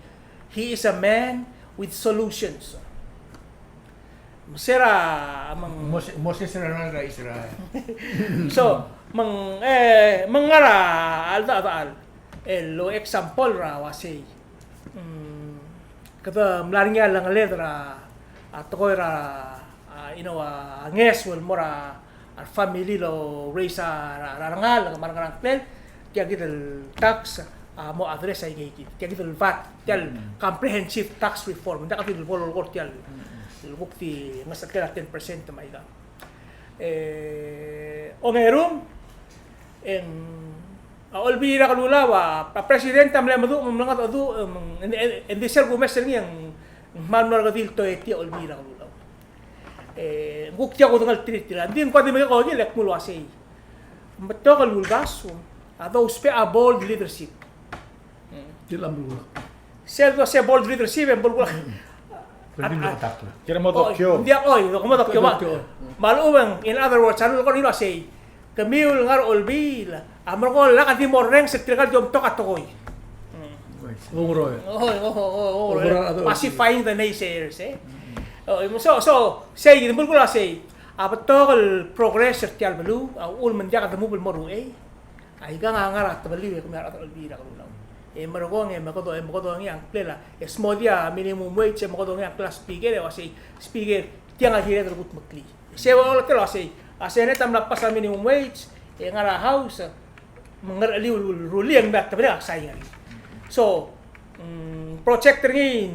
he is a man with solutions. Me se er a, me ng Moses, Moses er a ngar er a Israel. So, me ng, e, me ng ngar er a, a, a, el example er a uasei. Mm, kede mla er ngii a lengeled er a, a, tekoi er a, a, you know, a, ngeso el mo er a, a family el raise a, a, a rengalek me a rengalek el, tia kid el tax, a, mo address a ikei kid. Tia kid el vat, tia el comprehensive tax reform. Ng diak kid el bo lolekoi er tia el, el kuk di ngesecheklel a ten percent me a ikang. E, ongerung, e ng, a Olbiil er a Kelulau a, a president a mle meduch, me ng mle ngedecheduch, e ng, e ng, e ng di sel kumes er ngii e ng, ng kmal mlo er a kedil toetii a Olbiil er a Kelulau. E, ng kuk tia kudengelterir tir a, ng di ng kuk di mekekongil e kmo el uasei. Ng betok el uldasu, a dousbech a bold leadership. Sel dousbech a bold leadership e ng bo el kuk. Ker mo dokiu. Ng diak, oi, ker mo dokiu. Me a lechub e ng, in other words, a lulekoi er ngii el uasei, kemiu el ngar er a Olbiil a merekong e lak di mo orrenges er tirka el di omtok a tekoi. Oi, oi, oi, oi. Pacifying the naysayers, e. Oi, so, so, sei, ng bo el kuk uasei, a betok el progress er tia el beluu a uchul me ng diak de move el mo er uchei. Aikang a ngar er a tebelliu e kemiu a rechad er a Olbiil er a Kelulau. E merekong e mekedo, e mekedo ngii a ngklel a, e smodii a minimum wage, e mekedo ngii a ngklel a speaker, e uasei, speaker, tiang a kired el kudmeklii. Se ua olekel uasei, a Senate a mla pass a minimum wage, e ngar er a House, me ng ngercheliu el rullii e ng mla tebelii a sign er ngii. So, mm, project er ngii,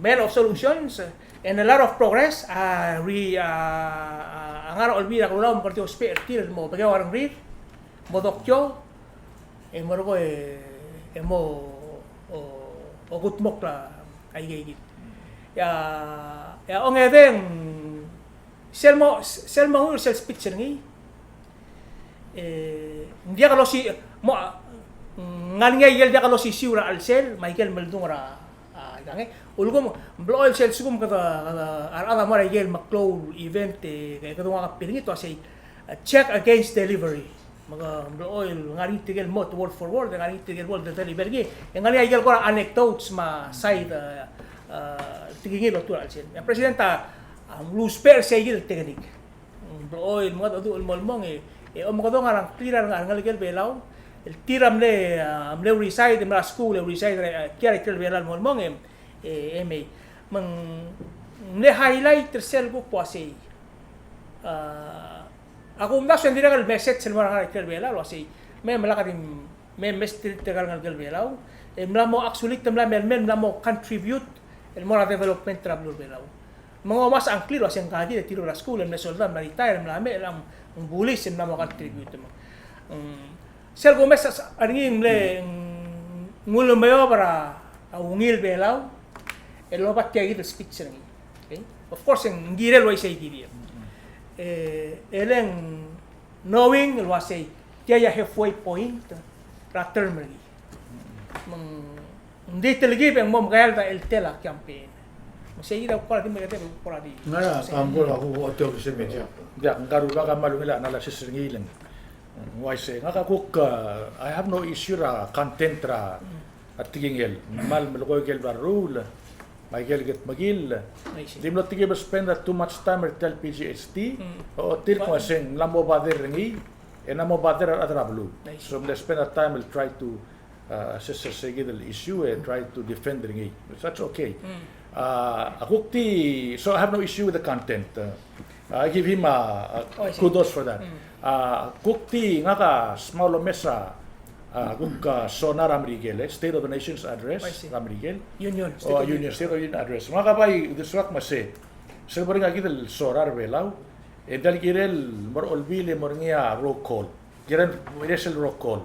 man of solutions, and a lot of progress, a, re, a, a, a ngar er a Olbiil er a Kelulau, me kede di ousbech er tir el mo bekeu a rengrir, mo dokiu, e merekong e, e mo, o, okudmokl a ikei kid. E a, e a ongedei, sel mo, sel mo nguu sel speech er ngii. E, ng diak losi, mo, ng ngar er ngii a ikel diak losisiu er a chelsel, me a ikel meldung er a A, ikang e, ulekum, ng blechoel sel lsekum kede, kede, a rechad a mo er a ikel meklou el event, e, kede nguu a kapirngit el uasei, a, check against delivery. Me ke, ng blechoel ngar er ngii tirke el mo word for word, ngar er ngii tirke el bo el deliver er ngii, e ngar er ngii a ikel kora anecdotes me a side, a, a, tekingir el oltuu er a chelsel. E a president a, a, lousbech er sei kid el teknik. Ng blechoel mengedecheduch el mo el mong e, e omekedong a rengrir a rengelekel Belau, el tir a mle, a, mle reside, mla er a skuul, e reside, e, tia er a ikrel Belau el mo el mong e, e, e mei. Me ng mle highlight er sel kuk uasei. A, a kumdasu e ng dirrek el message el mo er a ngar er a ikrel Belau el uasei. Me, me lak di Me, me mesterir tirka el ngelekel Belau, e mla mo actually te mla mei el mei el mla mo contribute el mo er a development er a beluu er a Belau. Me ng omes a ngklir el uasei ngka kid e tirka el skuul e mle soldau, mla retire, mla mei, e ng bulis e mla mo contribute me. Mm. Sel kumes er ngii ng mle, mm, ng ulemeob er a ungil Belau el oba tia kid el speech er ngii. Okay? Of course, ng kirel el uaisei kid. E, e le ng knowing el uasei tia a halfway point er a term er ngii. Me ng di telkib e ng mo mekeald a cheltel a campaign. Me sei kid a kuk kora di, me kede kuk kora di. Ngak a kangkol a kuk otobed er sei me. Diak, ngak a rubak a kmal ungil a analysis er ngii el ng uaisei. Ngak a kuk, uh, I have no issue er a content er a a tekingel, kmal melekoi ikel bla leruul, Michael Getmekil. I see. Di mlo tirke el spend a too much time er tia el P G H T. Mm. O, tirke el uaseng, ng mla mo bother er ngii, e ng mla mo bother er a rechad er a beluu. I see. So, ng mle spend a time el try to, uh, assess er se kid el issue, e try to defend er ngii. That's okay. Mm. Uh, a kuk di, so I have no issue with the content. Uh, I give him, uh, uh, Oh, I see. kudos for that. Mm. Uh, kuk di ngak a smau el omes a, uh, kuk, uh, sonar er a Merikel, eh, State of the Nation's Address I see. er a Merikel. Union, State Oh, of Union. Union, State of Union Address. Ngak a bai, di soak me sei. Sel bo er ngii a kid el sonar er a Belau, e ng diak el kirel mo er a Olbiil e mo er ngii a roll call. Kirel, kirel sel roll call.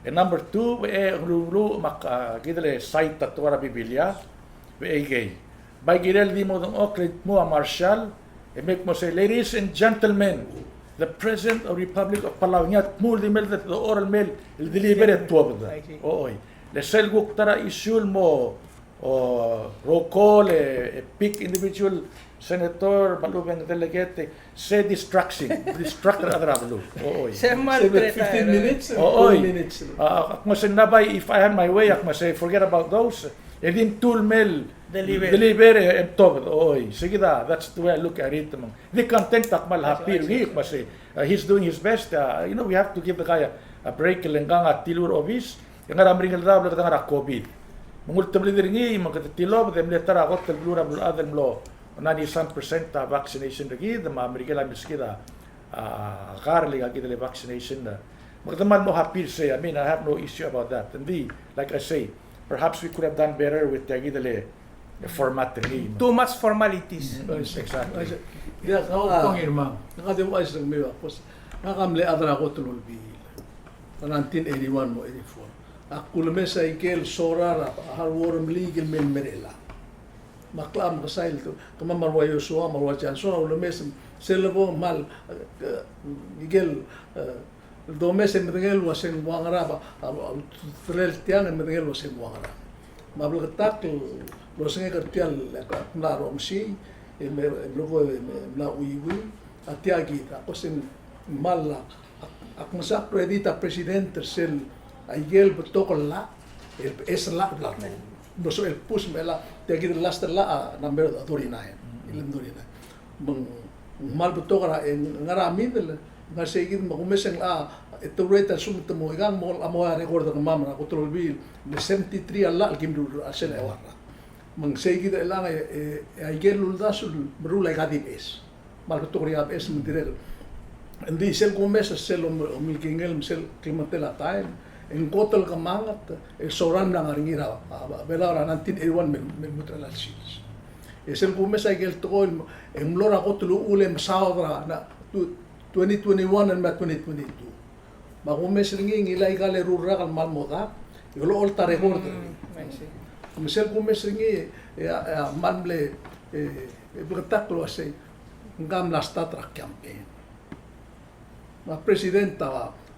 E number two, e ng ru-, ru-, me ak, a, kid el cite a tekoi er a Biblia, e ikei. Bai kirel di mo dengchokl el mo a Marshall, e me kmo sei, ladies and gentlemen, the President of Republic of Palau, ngii a dmu el di mei el dechor el mei el deliver e tuobed. I see. Oi. Le sel kuk ta er a issue el mo O, roll call, e, e pick individual senator, me a lechub e ng delegate, e, se distraction, distract er a rechad er a beluu. O, oi. Se mal Se treta, fifteen eh. minutes, O, oi. Two minutes. A, ak mo sei ng bai, if I had my way, ak mo sei, forget about those. E di mtu el mei el Deliver. Deliver, e, e tuobed, o, oi. Se kid a, that's the way I look at it, me ng di content a kmal happy er ngii, ak mo sei, uh, he's doing his best. Uh, you know, we have to give the guy a, a break, le ngkang a tiluu er a obis, e ngar er a meringel daob le kede ngar er a COVID. Me ng ultebedii er ngii, me kede tilobed e mle ta er a kot el beluu er a beluulechad el mlo ninety some percent a vaccination er kid, me a Merikel a milskid a, a, kar el ika kid el vaccination. Me kede kmal mo happy er sei, I mean, I have no issue about that. And the, like I say, perhaps we could have done better with tia kid el, e, format er ngii. Too much formalities. Mm, exactly. Ia, kau a, Kong Irma. Ngak a di ouchais er kemiu a, kos, ngak a mle chad er a kot el Olbiil er a nineteen eighty-one mo eighty-four. Ak ulemes a ikel sorar a, a hard work er a Merikel el mei el merek el llach. Me ak locha mekesai el, kemam a rua Joshua, me a rua Johnson, a ulemes, sel lebo kmal, e, ikel, e, el domes e medengei el uaseng ua ngera a, a, a ultutelel tiang e medengei el uaseng ua ngera. Me a bleketakl el osengek er tia el, ak mla rongesii, e me, e mlo ko, e me, mla chuiuii, a tia kid, a koseng kmal a, ak, ak mesa credit a president er sel, a ikel betok el llach, el, el beches el llach el bla. Ng sebechel el push me a, tia kid el last el llach, a number thirty-nine, eleven thirty-nine. Me ng kmal betok er a, e, ngar er a middle, ngar sei kid me kumes e ng, a, e te rate a lsekum te mo ikang, mo, a mo record er kemam er a kot el Olbiil, me seventy-three a llach el kim ruul er a sel eua el rak. Me ng sei kid el chelechang e, e, e a ikel uldasu el meruul a ika di beches. Kmal betok er a beches me ng dirrek. Ng di sel kumes er sel om-, omilkengel me sel klemengetel a taem, e ng kot el kemanget, e sorar a mla ngar er ngii er a, a, a Belau er a nineteen eighty-one me, me lmuut er a chelecha el sils. E sel kumes a ikel tekoi el, e ng mlo er a kot el uchul e mesaod er a, na, tu-, twenty twenty-one el me a twenty twenty-two. Me a kumes er ngii e ngilai a ikal eru el rak el kmal mo dak, e olecholt a record er ngii. Mm, I see. Me sel kumes er ngii, e, e, a kmal mle, e, e, bleketakl el uasei, ngka a mla start er a campaign. Me a president a,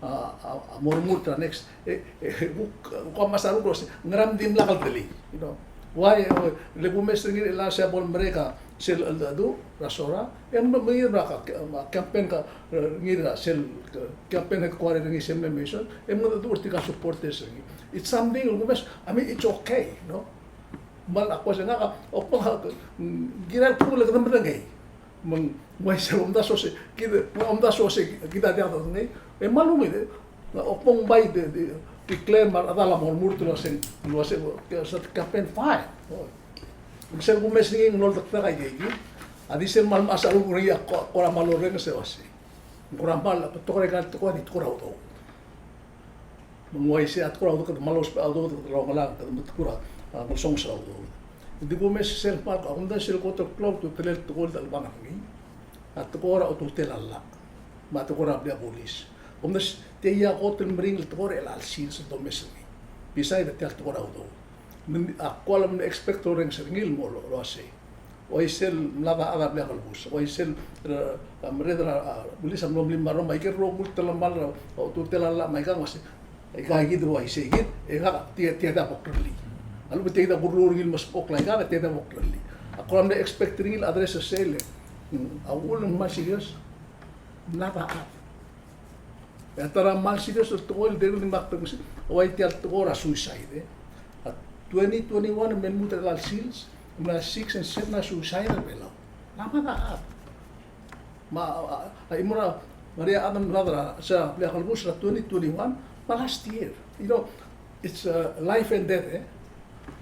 a, a, a mo remurt er a next, e, e, kuk, kuk a mesa ruk el uasei, ngera me dimlak el delii, you know. Why, e, le kumes er ngii el uasei a bo lemerek a sel cheldecheduch er a sorar, e ng mle, mle er a ka-, ka-, campaign ka, e, ngii er a sel, ka-, campaign headquarter er ngii sel mle mention, e ng mle cheldecheduch er tirka el supporters er ngii. It's something el kumes, I mean, it's okay, no? Kmal a kmo se ngak a, okpong, mm, kired el kuk le kede medengei. Me ng uaisei el omdasu el uasei, kid, omdasu el uasei, kid a diak dodengei, e kmal ungil, e. Ng okpong bai de, de, declare me a rechedal a mo remurt el uasei, el uasei, ke, se campaign fine. O. Me sel kumes er ngii e ng loldekdek a ikei kid, a di sel kmal mechas a renguk er ngii a ko-, kora kmal orrenges el uasei. Kora kmal, a betok er a ikal tekoi a di tekoi er a udoud. Me ng uaisei a tekoi er a udoud, kede kmal ousbech a udoud, kede rongelang, kede metekoi er a, a, mosonges er a udoud. Ng di kumes sel kmal, a kumdasu sel kot el klou a ultutelel tekoi el delebangel er ngii. A tekoi er a ultutelel a llach. Me a tekoi er a blil a bulis. Kumdasu tia a kot el meringel el tekoi er chelecha el sils el domes er ngii. Beside er tia el tekoi er a udoud. Me ng, a ko el mle expect el orrenges er ngii el mo lo, lo uasei. Uaisei el mla er a chad er a blil a kelebus. Uaisei el, e, a merreder er a, a, bulis a mlo melim me a rrom, me a ikel rokui el telemall er a, a ultutelel a llach me a ikang uasei. Aika kid el uaisei kid, e ngak tia, tia a bo krellii. A lechub e tia kid a kurruul er ngii el mesbechokl a ikang, tia a bo krellii. A ko el mle expect er ngii el address er sel, mm, a uchul me ng kmal serious, mla er a chad. E a ta er a kmal serious el tekoi el dirrek el di mak te mesa, uai tia el tekoi er a suicide, e. A twenty twenty-one me lmuut er chelecha el sils, Ng mla six and seven a suicide er a Belau. Ng mla mad a chad. Me a, a, a, a, chimo er a, ngar er ngii a chad el mla er a, se er a blil a kelebus er a twenty twenty-one, me a last year. You know, it's, uh, life and death, e.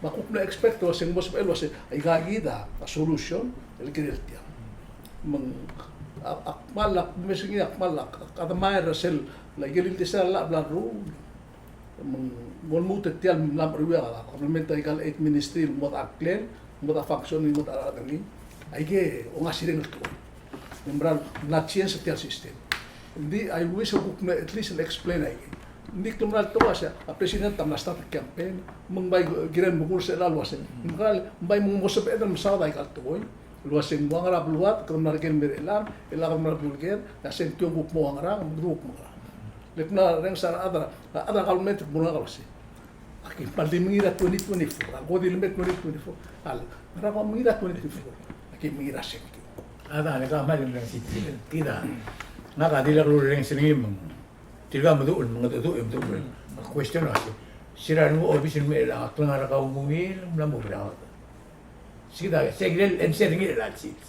Me a kuk mle expect el uasei ng mo sebechel el uasei, aika kid a, a solution el kirel tiang. Me ng, a, a kmal a, mesengei a kmal a, a, a kmal er sel, like, el ildisel a llach el bla leruul. Me ng mo lmuut er tia el mla meruul a kabelment er aika el eight ministry el mo dechakl, mo de function, mo de rechad er ngii. Aike ongasireng el tekoi. Ng mera el mla change er tia el system. Ng di, I wish e kuk mle at least el explain aike. Ng di klemera el tekoi a se, a president a mla start a campaign, me ng bai kirel mekurs er a uasei. Ng mera el, ng bai mo sebeched el mesaod aika el tekoi. El uasei ng ua ngera beluad, kede mla er ker el mei er chelechang, e chelechang kede mla er a beluu el ker, e a sengkio a kuk mo ua ngerang, me kede kuk mo ngerang. Le kmal orrenges a rechad er a, a rechad er a government el mo er ngak el uasei, aki kmal di mengiil er a twenty twenty-four, a ko di leme twenty twenty-four. A le, ngera ko mengiil er a twenty twenty-four, aki mengiil er a sengkio. A da, le ka kmal orrenges er tir, kid a. Ngak a dirrek el orrenges er ngii me ng, tirka meduch el mengedecheduch e meduch el, me question el uasei, se er a renguk a obis el mei er chelechang, a klengar er kau a mo ungil, mla mo oberaod. Sei kid a, sei kirel answer er ngii er chelecha el sils.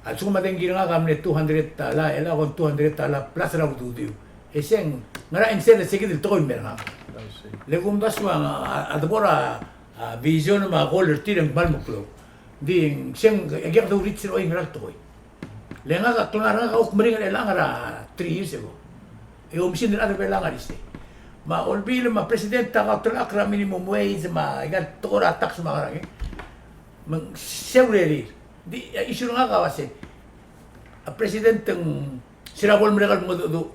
A lsekum a dengki er ngak a mle two hundred dollar, e chelechang a ko two hundred dollar plus er a ududiu. E sei ng, ngera answer er sei kid el tekoi el mei er ngak. I see. Le kumdasu a, a, a debo er a, a, vision me a goal er tir e ng kmal meklou. Ng di, sei ng, e kede reach er oin ngera el tekoi. Le ngak a klengar er ngak a kuk meringel er chelechang er a three years ago. E oumesingd el chad er Belau a ngar er isei. Me a Olbiil me a president a kautelechakl er a minimum wage me aika el tekoi er a tax me a ngerang, e. Me ng sei a urerir. Di, a issue er ngak a uasei, a president ng, se er a bo lemerek el mengedecheduch.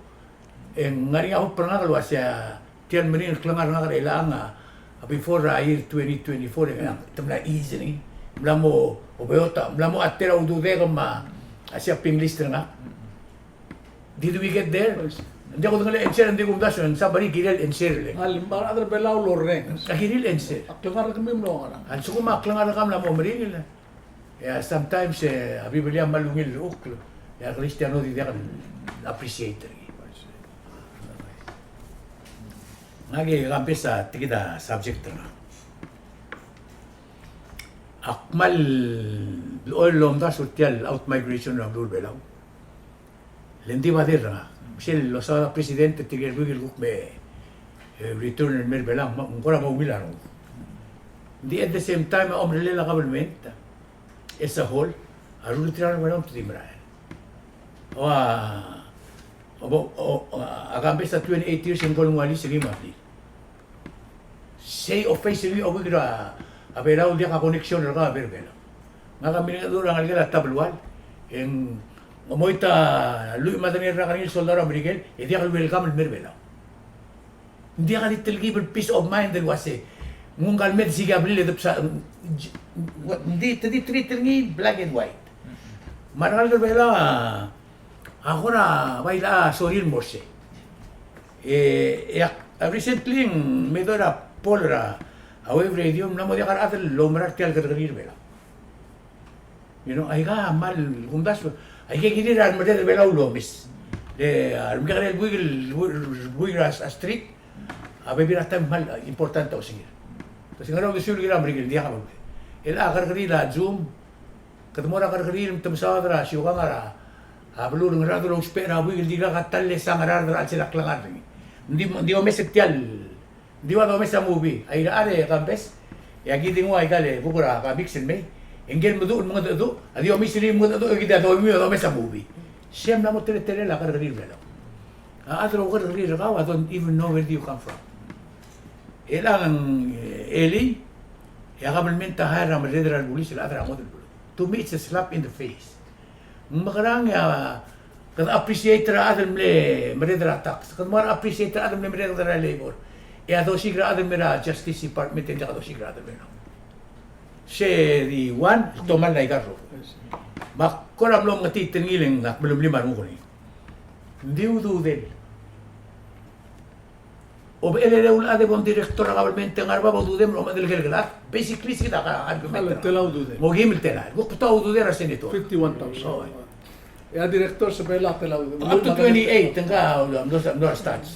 E ng ngar er ngii a hope er ngak el uasei a tia el meringel el klengar er ngak er chelechang a, a before a year twenty twenty-four, e te mla ease er ngii. Mla mo, obeot a, mla mo cut er a ududek me a, a shopping list er ngak. Did we get there? Ng diak kudengelii a answer, ng di kumdasu e ng somebody kirel answer le. A le, me a rechad er Belau el orrenges. A kirel answer. A klengar er kemiu a mlo ngerang. A lsekum a klengar er kau a mla mo meringel. E a sometimes, e, a Biblia a kmal ungil el llechukl, e a Kristiano a di diak el appreciate er ngii. Ngak e Kambes a tia kid a subject er ngak. Ak kmal locha el omdasu er tia el outmigration er a beluu er a Belau. Le ng di bother er ngak. Sel losaod a president e tirke el buik el kuk me, e, return el mei er a Belau, me ng kora mo ungil a rengud. Ng di at the same time a omerellel a government as a whole a ruretirang er a Belau me te di merael. O a, o, o, o, a Kambes a twenty-eight years e ng ko el nguu a lease er ngii me a blil. Sei office er ngii a buik er a Belau el diak a connection er kau me a Belau. Ngak a milengedecheduch er a ngelekel a Tabelual, e ng omoit a lluich me a tang el rak er ngii el soldau er a Merikel, e diak el welcome el mei er a Belau. Ng diak a di telkib el peace of mind el uasei, nguu ngka el mei e desiik a blil e debsa, ng di, te di treat er ngii black and white. Me a rengalek er a Belau a, a kora bai locha sorir el mo er sei. E, e a, a recently ng mei a dua el poll er a, a Wave Radio, ng mla mo diak a rechad el oumera er tia el kerrekeriil er a Belau. You know, aika a kmal kumdasu, aike kirir a remerreder er a Belau el omes. Le, a remekekerei el buik el, buik er a, a street, a bebil er a taem kmal important a osengir. Te osengir a uldesuel el kirel a Merikel, ng diak a belkul. El a kerrekeriil a Zoom, kede mo er a kerrekeriil me te mesaod er a siukang er a, a beluu er a Ngaraard el ousbech er a buik el dirkak a ta el lesa Ngaraard er a chelsel a klengar er ngii. Ng di, ng di omes er tia el, ng di ua domes a movie, a Irechar e Kambes, e aki di nguu aika el buk er a comics el mei, e ngike el meduch el mengedecheduch a di omes er ngii el mengedecheduch e kid a domes a movie. Sei a mla mo teletelel a kerrekeriil er a Belau. A chad el oukerrekeriil er kau, I don't even know where do you come from. E chelechang, e, elii, e a government a hire a merreder er a rebulis el chad er a ngodech el beluu. To me, it's a slap in the face. Ng mekerang e a, kede appreciate er a chad el mle merreder er a tax. Kede mo appreciate er a chad el mle merreder er a labor. E a dosiik er a chad el mei er a Justice Department e ng diak a dosiik er a chad el mei er a. Sei di one, el tomall er aika el rokui. Me ak kora mlo mengetiit er ngii e le ngak a melemolem a renguk er ngii. Ng di ududel. Obechelecha el chad e bo mdirector er a government e ngar er a bab a ududem el omechedel a ikel chad. Basically, sei kid a argument. Tela ududem. Mo kim el tela. Kuk betok a ududem er a senator. Fifty-one thousand. Oh. E a director se bela tela ududem. Up to twenty-eight, ngka, mlo, mlo, mlo er a stats.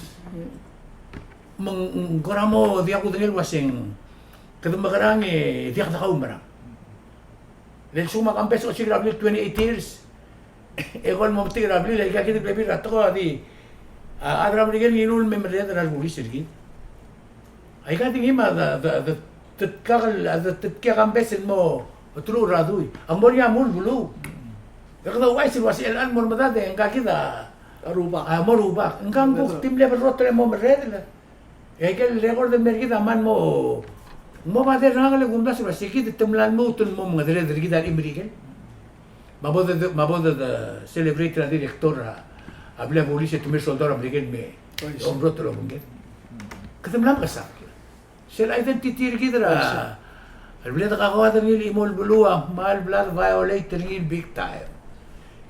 Me ng, ng kora mo diak kudengei el uaseng, kede mekerang e diak de kaumerang. Le lsekum a campus a osiik er a blil twenty-eight years, e kol mo metik er a blil, e aika kid el bebil er a tekoi a di, a, a rechad er a Merikel a ngiluu el me merreder er a rebulis er kid. Aika di ngii me a de, de, de, de tkak el, de tkak a campus el mo teruich er a dui. A mo er ngii a mul beluu. E kede ouchais el ua se chelecha el mo er medad e ngka kid a, a rubak. A mo rubak. Ngka ng kuk di mle berrotel e mo merreder. E aike el record el mer kid a kmal mo, mo bader er ngak el kumdasu el ua se kid te mla lmuut el mo mengedereder er kid a rechim er Merikel. Me a bo de, me a bo de, de celebrate er a director er a, a blil a bulis e te mei el soldau er a Merikel me omrotel el obengked. Kede mla mekesakl. Sel identity er kid er a, el bla dekakoad er ngii el chimo el beluu a kmal bla de violate er ngii el big time.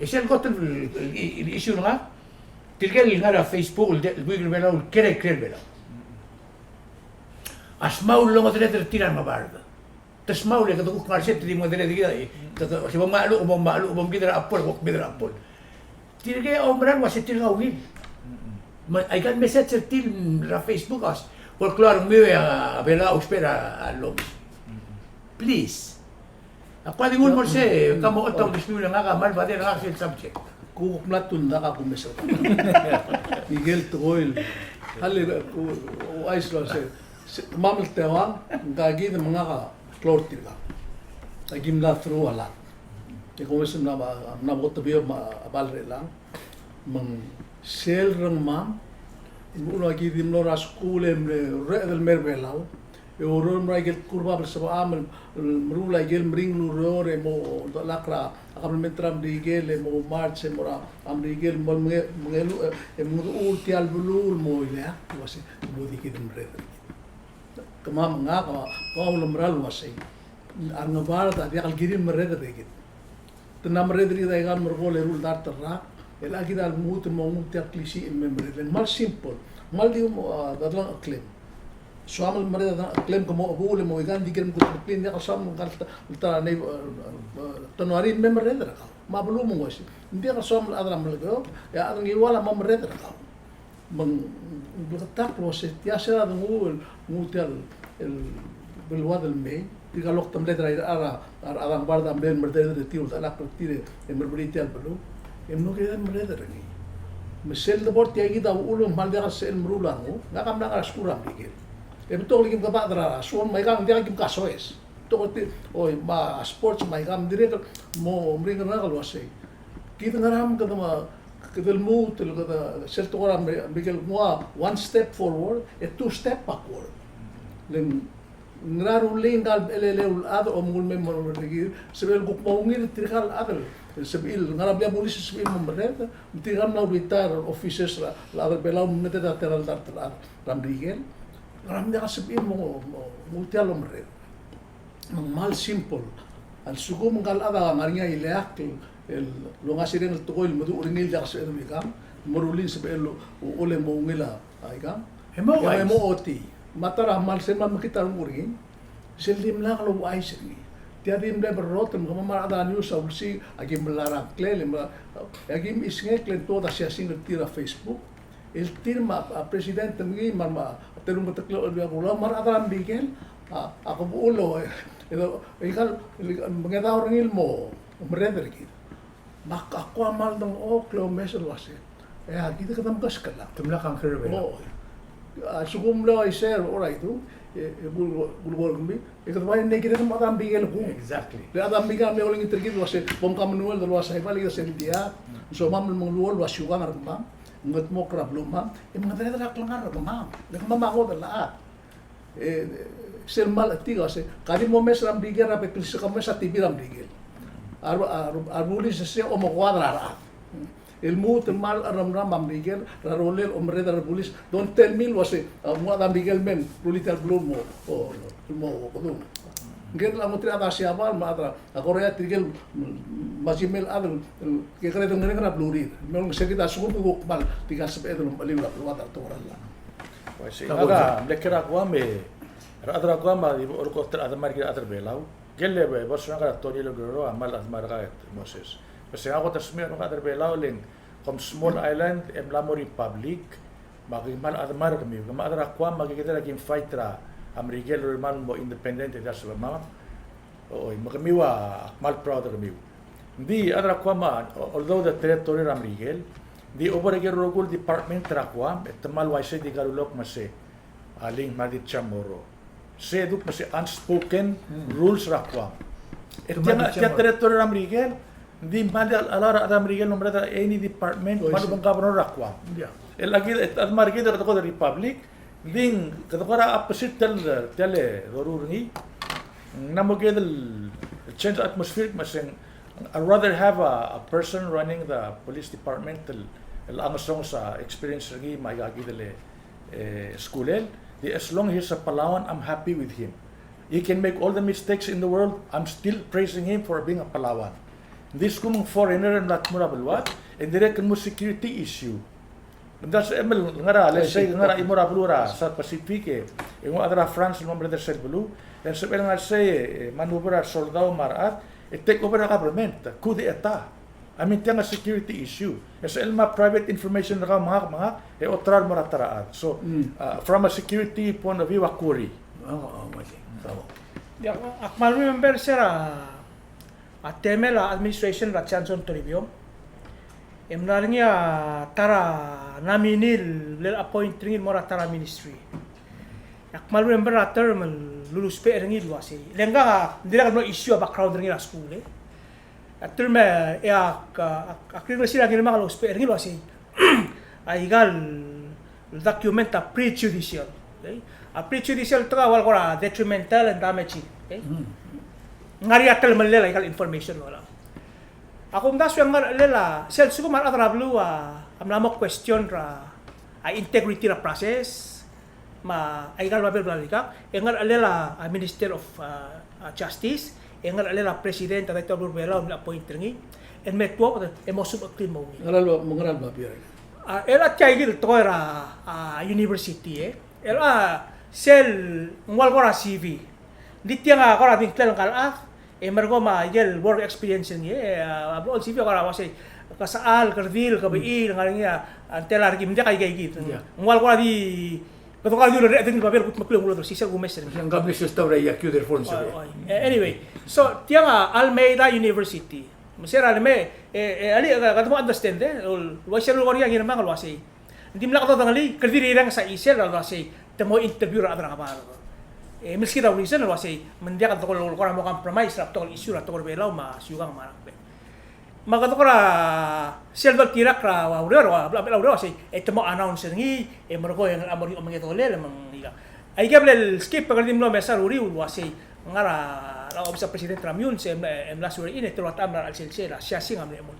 E sel kot el, el, el issue er ngak, tirke el ngar er a Facebook el de, el buik er a Belau, el ker a ikrel Belau. A smau el longedered er tir a Ngebard. Te smau el kede kuk ngar er sei, te di mengedered er kid, te, te, se bo mngalu, bo mngalu, bo mkid er a chapol, bo mkid er a chapol. Tirke a oumera el ua se tirka a ungil. Me aika el message er tir er a Facebook a se, bo el klou a rengmiu e a Belau a ousbech er a lomes. Please. Ak ua di nguu el mo er sei, ka mo oltak el desmiu el ngak a kmal bader er ngak sel subject. Kuk mla tun dak a kumes er ngak. Ikel tekoi el, hale, u, u, uaisei el ua se, se, kemam el teuang, ngka kid me ngak a klou er tirka. Aki mla through a lot. E kumes e mla, mla mo tebiu me a bal er chelechang. Me ng sel rengmam, el uchul a ki di mlo er a skuul e mle reched el mer Belau, e oureor el mo er a ikel kurbab el sebecham el, el meruul a ikel meringel el ureor e mo uldelak er a kabelment er a Merikel e mo march e mo er a Merikel el mo menge-, mengelu-, e mengedecheduch er tia el beluu el mo ileakl el ua se, mo di kid el merreder. Kemam, ngak a, a ulemera el ua sei, a Ngebard a diak el kirir el merreder er kid. Te mla merreder er kid aika el merekong el eru el dart el rak, e le kid a lmuut el mo nguu tia el klisiich el me merreder. Ng kmal simple, ng kmal di, a, dedelengcheklem. Soam el merreder a dedelengcheklem, ke mo chebuul e mo ika, ng di kirem kutmeklii, ng diak el soam el ngar er a ta-, ta-, nei-, e, e, e, January el me merreder er kau. Me a beluu me ng uaisei. Ng diak el soam el chad er a Melekeok, e a chad er a Ngiwal a mo merreder er kau. Me ng, ng bleketakl el ua se tia se er a de nguu el, nguu tia el, el beluad el mei, tirka el oktemelled er a, a, a, a rechad er a Ngebard a mle merreder er tir, uldelak er tir e mereberii tia el beluu, e mlo kired el merreder er ngii. Me sel debo er tia kid a uchul me ng kmal diak el sebechel el meruul a renguk, ngak a mla ngar er a skuul er a Merikel. E betok el kim kebachad er a, a suom me aika ng diak el kim kasoes. Betok el tir, oi, me a sports me aika me ng dirrek el mo meringel er ngak el ua sei, kid ngera me kede me kede lmuut el kede sel tekoi er a Me-, Merikel el nguu a one step forward, e two step backward. Le ng ngera rullii ngka el eleu el chad a omengull el me mo er kid, sebechel kuk mo ungil tirka el chad el sebechir el ngar er a blil a bulis el sebechir el mo merreder, me tirka el mla retire officers er a, el chad er a Belau me mengedereder er a tela el dart el chad er a Merikel. Ngera me ng diak el sebechir el mo, mo, mo nguu tia el omerreder. Me ng kmal simple. A lsekum ngka el chad a ngar er ngii a ileakl el longasireng el tekoi el meduch er ngii el diak sebeched el ikang, meruul e ng sebechel uchul e mo ungil a ikang, e mo, e mo oti. Me a ta er a kmal sel kmal mekngit a renguk er ngii, sel dimlak louchais er ngii. Tia di mle berrotel me kemam a rechad er a news a ulsiich, aki mla er a ngklel, e mla, e aki mchisngekl e ng tuobed a siasing er tir er a Facebook. El tir me a, a president me ngii me a, me a terumeketeklel a Olbiil er a Kelulau me a rechad er a Merikel a, a kebechul el, e, e, ikal, mengedecheduch er ngii el mo merreder er kid. Me ak, ak kuk kmal dengchokl el omes el ua se, e, a kid kede mkeskel a. Te mla conquer er a Belau. O, a lsekum ng mle uaisei, all right, e, e, kul, kul, kul, kul, e kede bai, ng kired el mo chad er a Merikel kung. Exactly. Le chad er a Merikel a mle olengit er kid el ua se, bo mkamenuel el ua se, bai le kid a sel diak, ng somam el mengeluolu el ua siukang er kemam. Ng ngetmokl er a belumam, e mengedereder a klengar er kemam. Le kemam a ngodech el chad. E, sel kmal chetik a se, ka di momes er a Merikel er a bek el sils e ke momes a TV er a Merikel. A re, a re, a rebulis er sei a omekoad er a rechad. El lmuut el kmal cherremram a Merikel er a rolel omerreder a rebulis. Don't tell me el ua se, a, mo chad er a Merikel el me rullii tia el beluu el mo, o, el mo kedung. Ngike el ngar er a Siabal me a chad er a A Korea tirke el, mm, me a chimel chad el, el kekerei el ngerang er a belurir. Me ng se kid a lsekum e kuk kmal, tirka el sebeched el omecheliu er a beluad a tekoi er a llach. Uaisei. Ngak a mle ker a Guam e, a rechad er a Guam a di bo lkot el chedemam er kid el chad er a Belau. Ngike el bo lsebechek er a Tony Loguero a kmal chedemam er kau e Moses. Me se ngak a kot el smecher er a chad er a Belau le ng kom small island e mla mo republic. Me aki kmal chedemam er kemiu, kemiu a chad er a Guam, me aki kid a kim fight er a Merikel el kmal mo independent e diak el sebechemam. Oi, me kemiu a kmal proud er kemiu. Ng di a chad er a Guam a, although the territory er a Merikel, ng di over a ikel rokui el department er a Guam, e te kmal uaisei di kau el lak me se a link me a di Chamorro. Se duk me se unspoken rules er a Guam. E tia, tia territory er a Merikel, ng di kmal di a, a chad er a Merikel el omerreder er a any department, kmal di governor er a Guam. El aki, e, a chad er a Merikel, e kede ko the republic, ng di kede ko er a opposite tia el, tia el doruul er ngii. Ng mla mo kid el change atmosphere, me se ng, I'd rather have a, a person running the police department el, el ngesonges a experience er ngii me aika kid el, e, skulel. Di as long he's a Palauan, I'm happy with him. He can make all the mistakes in the world, I'm still praising him for being a Palauan. Ng di a lsekum ng foreigner el mla tmuu er a beluad, e ng dirrek el mo security issue. Ng di a sebechem el ngar er a, let's say, ngar er a chimo er a beluu er a South Pacific, e, e nguu a chad er a France el mo omerreder er sel beluu, e ng sebechel ngar er sei, e, maneuver a resoldau me a rechad, e take over a government, coup d'etat. I mean, tiang a security issue. E sel me a private information er kau me ngak, me ngak, e oterau el mo er a ta er a chad. So, uh, from a security point of view, ak worry. Oh, oh, I see. So, yeah, ak kmal remember se er a a temel a administration er a Johnson Toribiong, e mla er ngii a ta er a nominee el appoint er ngii el mo er a ta er a ministry. Ak kmal remember a term el lulusbech er ngii el uasei. Le ngak a, ng dirrek el mlo issue a background er ngii er a skuul, e. A term e ak, ak, ak rirelii er a ngii el mla lulusbech er ngii el uasei. Aika el document a prejudicial. Okay? A prejudicial te ko ua el kora detrimental and damaging. Okay? Ng ngar er ngii a telemellel aika el information el oba. A kumdasu e ng ngar er a chelsel a, sel lsekum a rechad er a beluu a mla mo question er a, a integrity er a process, me aika el babier el bla el ikang, e ng ngar er a chelsel a, a Minister of, a, a Justice, e ng ngar er a chelsel a President a Daituak er a beluu er a Belau el mle appoint er ngii, e me tuobed e mo subed el klimo ngii. Ngera el ba-, ngera el babier? A, el a tia kid el tekoi er a, a, university, e. El a, sel ng ua el kora C V. Ng di tiang a kora di ngklel ngka el chad, e merekong me a ikel work experience er ngii, e, a, a, ol C V a kora uasei, kesechal, keredil, kebechiil, ngar er ngii a, a, ng tela er kid, me ng diak a ika kid. Ng ua el kora di, kede kora di ulerreched er ngii el babier el kutmeklii a uldersisel el kumes er ngii. Ng kebesengei a staff er a E A Q er a form. Oi, oi. E, anyway, so, tiang a Almeida University. Me se er a leme, e, e, alii, kede mo understand, e, ol, uaisei el kora ngii a ngii el mong el uasei. Ng dimlak dodengelii, kede di rirenges a chisel er a uasei, te mo interview er a rechad er a ngebard. E milskid a reason el uasei, me ng diak kede kora mo compromise er a betok el issue er a tekoi er a Belau me a siukang me a rokui. Me kede kora sel doltirakl er a ureor, a bla, bla, ureor uasei, e te mo announce er ngii, e merekong e ng mo er ngii a omengedolel, me ng ikang. Aike el bla el skip e kede di mlo mesa er a uriul el uasei, ngar er a, er a obis er a president er a Meyuns, e mla, e mla swear in, e te ua ta er a chelsel, a siasing a mle mo.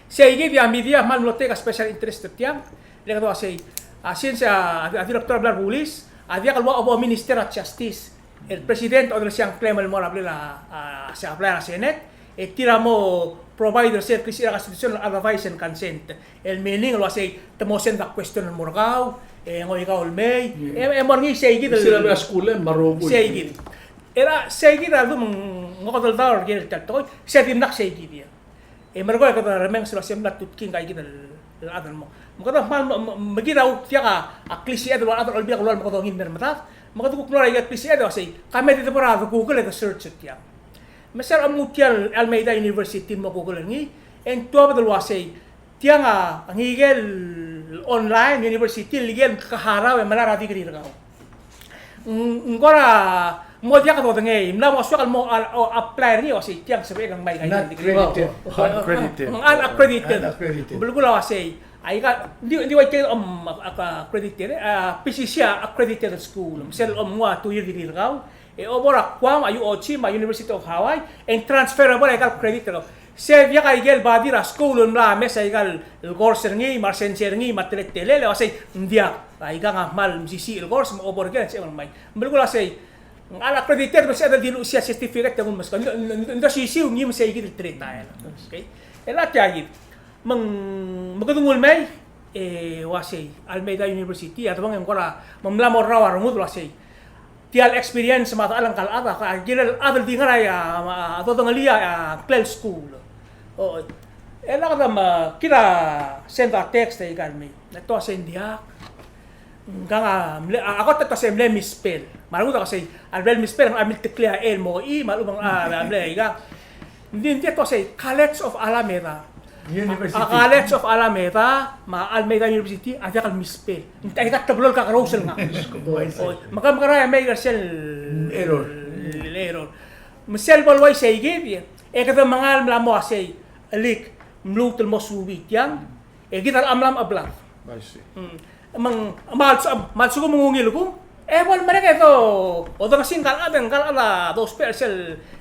Sei kid a media a kmal mlo take a special interest er tiang, le kede uasei, a, since a, a, a director er a blai er a bulis, a diak el ua obo minister er a justice, el president a odersii a ngklem el mo er a blil a, a, se a blai er a Senate, e tir a mo provide er sel klisichel er a constitution el advice and consent. El meaning el uasei, te mo send a question el mo er kau, e ngoikau el mei, e, e mo er ngii sei kid el, sei kid. Era, sei kid a ldu me ng okedeldaol er kid el tia el tekoi, sei dimlak sei kid ia. E merekong e kede remenges el uasei mla tutkii ngka kid el chad el mo. Me kede kmal, me, me, me kid a kuk diak a, a klisiched el ua el chad el olbiil a kelulau me kede ongil el mer medad. Me kede kuk mlo er a ikel klisiched el uasei, ka me di debo er a de Google e de search er tiang. Me se er a omnguu tia el Almeida University el mo Google er ngii, e ng tuobed el uasei, tiang a ngikel online university el ikel keharau e melai er a degree er kau. Ng, ng kora mo diak dodengei, ng mla mo soak el mo, a, o, apply er ngii, uasei tiang sebechek el ngmai aika el degree. Not credited. Unaccredited. Ng unaccredited. Unaccredited. Belkul a uasei, aika, di, di uaike, um, a, a, accredited, e, a, P C C a accredited school. Me sel, um, nguu a two year degree er kau, e obo er a Guam, a U O G, me a University of Hawaii, e ng transferable aika el credit er kau. Se diak a ikel body er a skuul el mla mes aika el course er ngii, me a resensei er ngii, me a teletelel, e uasei, ng diak, aikang a kmal mesisiich el course, me obo er ngii, e ng sebechek el ngmai. Belkul a sei, ng unaccredited, me sebeched el di luchesii a certificate e nguu el meskau. Ng, ng, ng, ng di osisiu ngii me sei kid el teletael. Okay? E le tia kid. Me ng, me kede nguu el mei, e uasei, Almeida University, a debong e ng kora, me ng mla mo rrau a rengud el uasei. Tia el experience me a techall ngka el chad, a kirel chad el di ngar er a, a, a dodengelii a, a ngklel skuul. O, e le kede me, kid a send a text e ikal mei. E te uasei ng diak. Ngkang a mle, a, a kot a te uasei mle misspell. Me a rengud a uasei, a mle misspell, a milteklii a L el mo E, me a lechub e ng, a, a mle ikang. Ng di, ng di te uasei, College of Alameda. University. A, a College of Alameda, me a Almeida University, a diak el misspell. Ng di aika a teblo el kakerous el ngar. Oi, me ke mekerang e mei er sel error. Error. Me sel bo el uaisei kid, e kede mengal mla mo uasei, elik, mluut el mo subii tiang, e kid a mla mo cheblad. I see. Mm. Me ng, me a lsekum, me a lsekum ng ungil kum, e bo lemerek e do, odengesii ngka el chad, ngka el chad a dousbech er sel,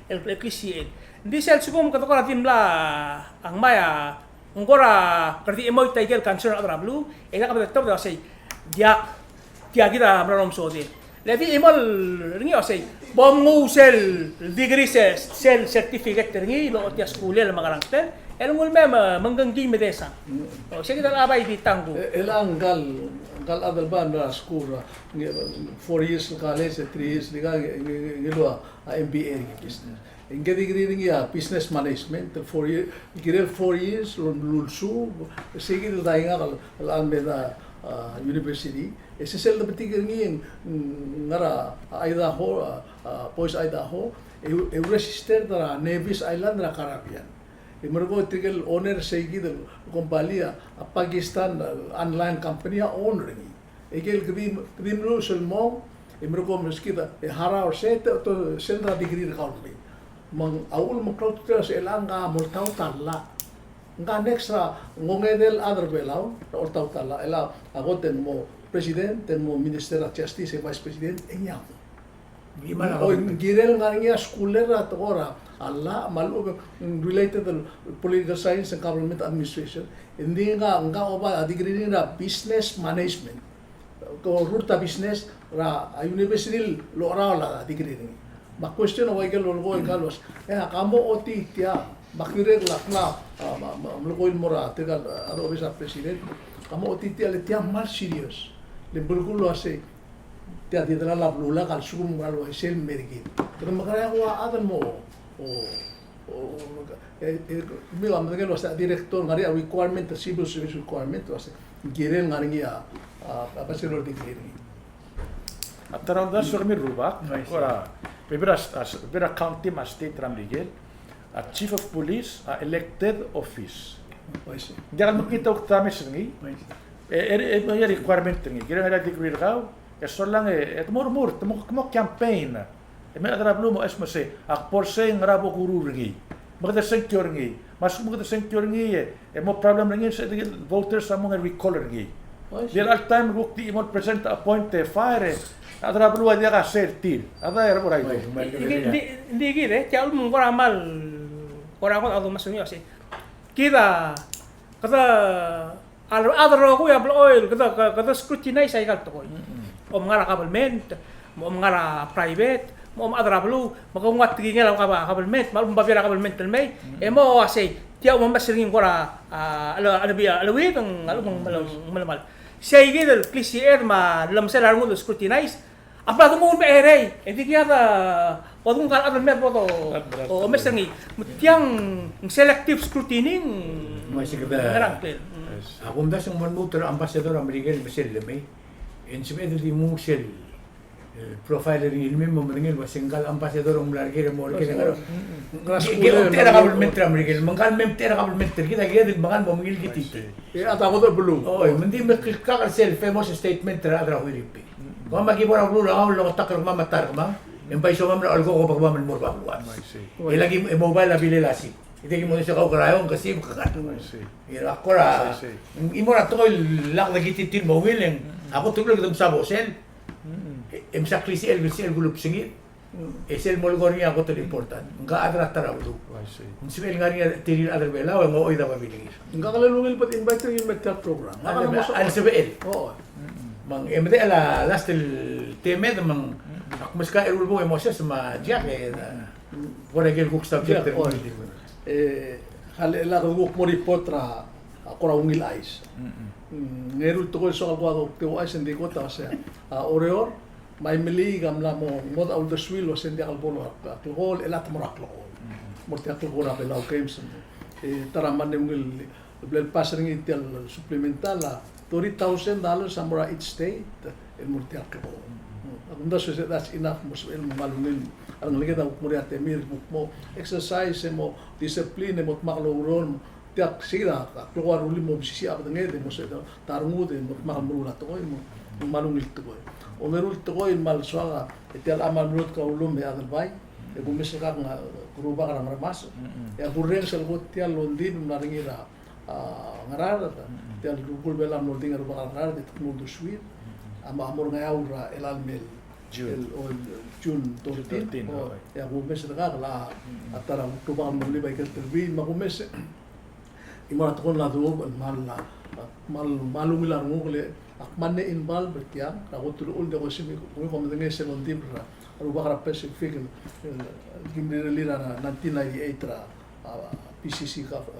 el, el klisichel. Ng di sel lsekum kede kora di mla, a ngmai a, ng kora, kede di chimoit a ikel concern er a rechad er a beluu, e kede kebedetobed el uasei, diak, tia kid a mla mo omesodel. Le di chimo er ngii el uasei, bo mnguu sel degree se, sel certificate er ngii el ochotii a skulel me a ngerang, el nguu el mei me, me ng kengkii me desa. O, sei kid a bai di tang kuk. E, e le ngka el, ngka el chad el bai er a skuul, nge, four years el college, three years el ikang, nge, nge, nge, ngilu a, a M B A er ngii business. Ngke degree er ngii a business management, four year, kirel four years, el lulsuub, sei kid el dai ngak el, el Almeida, a, University. E se sel debetik er ngii, mm, ngar er a Idaho, a, a, Boise, Idaho, e, e register er a Nevis Island er a Caribbean. E merekong e tirke el owner sei kid el kombalii a, a Pakistan, a, online company a owner er ngii. E ikel kede, kede mluches el mong, e merekong meskid a, e harau er sei, te, te, sel degree er kau el mei. Me ng a uchul me ng klou a ultutelel a se el ngka a moltaut a llach. Ngka next er a, ng ongedei el chad er a Belau, er a oltaut a llach, el a kot e ng mo president, e ng mo minister er a justice, e vice president, e ng ngii a mo. Oi, ng kirel ngar er ngii a skuul er a tekoi er a llach, me a lechub e ng related el political science and government administration. Ng di ngka, ngka a oba a degree er ngii er a business management. Ke orrurt a business er a university el ocheraol a degree er ngii. Me a question a ua ikel lolekoi el uase, e, ak mo ochotii tia, me ak dirrek el mla, a, me, me, melekoi el mo er a, tirka el, a, office er a president, ak mo ochotii tia, le tia kmal serious. Le belkul el uase, tia di delal a beluu el lak a lsekum ng kmal uaisei el mer kid. Kede mekerang e ua chad el mo, o, o, e, e, me a medengei el uase a director ngar er ngii a requirement, a civil service requirement, el uase ng kirel ngar er ngii a, a, a bachelor degree er ngii. A ta er a uldasu er kemiu el rubak, kora, bebil er a, a, bebil er a county me a state er a Merikel, a chief of police, a elected office. Ng diak el mekngit a kuk dames er ngii. E, e, e, e requirement er ngii. Kirel ngar er ngii a degree er kau, e solang e, e te mo remurt, te mo, te mo campaign. E me a chad er a beluu mo omes me sei, ak bo er sei, ngera bo kuruul er ngii. Me kede sengkio er ngii. Me a lsekum kede sengkio er ngii, e, e mo problem er ngii, se, the voters a mo recall er ngii. Di el all time kuk di mo present, appoint, e fire, e a chad er a beluu a diak a sel tir. A chad er a beluu a di. Di, di, di kid e, tia el mo kora kmal, kora kot a domes er ngii, se. Kid a, kede A le, a rechad el rokui a blechoel, kede, kede, kede scrutinize aika el tekoi. Om ngar er a government, me om ngar er a private, me om chad er a beluu, me ke nguu a tekingel a government, me a lechub e ng babier a government el mei, e mo uasei, tia a omes er ngii ng kora, a, a le, a le, a le, a le, a le, a le, sei kid el klisichel me a llemesel a rengud el scrutinize, a bla denguu el mecherei, e di kiad a, bo denguu ngka el chad el mer bo do, o, omes er ngii. Me tiang ng selective scrutiny, ng ngerang klel. A kumdasu e ng mo lmuut er a ambassador er a Merikel me sel lemei. E ng sebeched el di nguu sel, e, profile er ngii el mei me medengei el uase ngka el ambassador a ng mla er ker e mo er ker e ngar er a, ke, ke, omtechei er a government er a Merikel, me ngka el mei omtechei er a government er kid a kired el mengal mo mengiil kid tia. E a ta bo do beluu. Oi, me ng di mekilkak er sel famous statement er a chad er a Huiripil. Kemam a ki bo er a beluu er kau el longetakl er kemam me a ta er kemam, e ng bai soam el oleko ko be kemam el mo er a beluad. E lak e mobile a bilel a sip. E di ki mo se kau keraio, ke sip, ke ngar. E a kora, e mo er a tekoi el lak de kititir mo ungil e ng, a kot el kede msa bo sel. E, e msa klisichel, klisichel el kulebsengid. E sel molekoi er ngii a kot el important. Ngka a chad er a ta er a beluu. Ng sebechel ngar er ngii a tir el chad er a Belau e ng ochoid a babilngir. Ngka a kmal ungil bo de invite er ngii el mei er tia el program. A lsebechel. Me ng, e medechel a last el temed me ng, ak meskau a eru el bung e Moses me a Jack e, kora ikel kuk subject er ngii. E, kele lak kuk mo report er a, a kora ungil chais. Ng eru el tekoi el soak el kuk ouchais e ng di kot a se, a Oreor, me a Imeliik a mla mo ngodech a uldesuir el uase ng diak el bo el klekool, e le te mo er a klekool. Mo er tia el klekool er a Belau Games. E ta er a mle ungil el bla lepass er ngii tia el supplemental a, thirty thousand dollars a mo er a each state el mo er tia el kebong. Ak omdasu e se that's enough mo sebechel el mo kmal ungil a rengeleked a kuk mo er a temir el kuk mo exercise e mo discipline e mo dmak el oureor, mo tia kid a klou a rullii mo mesisiich a bedenged e mo sebechel a rengud e mo dmak el meruul a tekoi, mo kmal ungil tekoi. Ongeru el tekoi el kmal soak e tia el kmal meruul a tekoi el ullum e Adelbai, e kumes er kau a rubak er a Ngaramas, e a kurrenges el kot tia el ongdibel el mla er ngii er a a Ngaraard, tia el rubekul Belau a mlo oldingel a rubak er a Ngaraard, e te kmo uldesuir a mo, a mo er a Ngeaur er a chelecha el mei el, o el June thirteen, e a kumes er kau a, a ta er a rubak a mlo oldibel a ikel telbiil, me a kumes e ng mo er a tekoi el duubech el kmal, kmal, kmal ungil a renguk el ak mle involve er tiang, er a kot el uchul e ng diak kosimi, kemiu kom medengei sel ongdibel er a rubak er a Pacific el, el, el kim rirellii er a nineteen ninety-eight er a a, P C C caf-,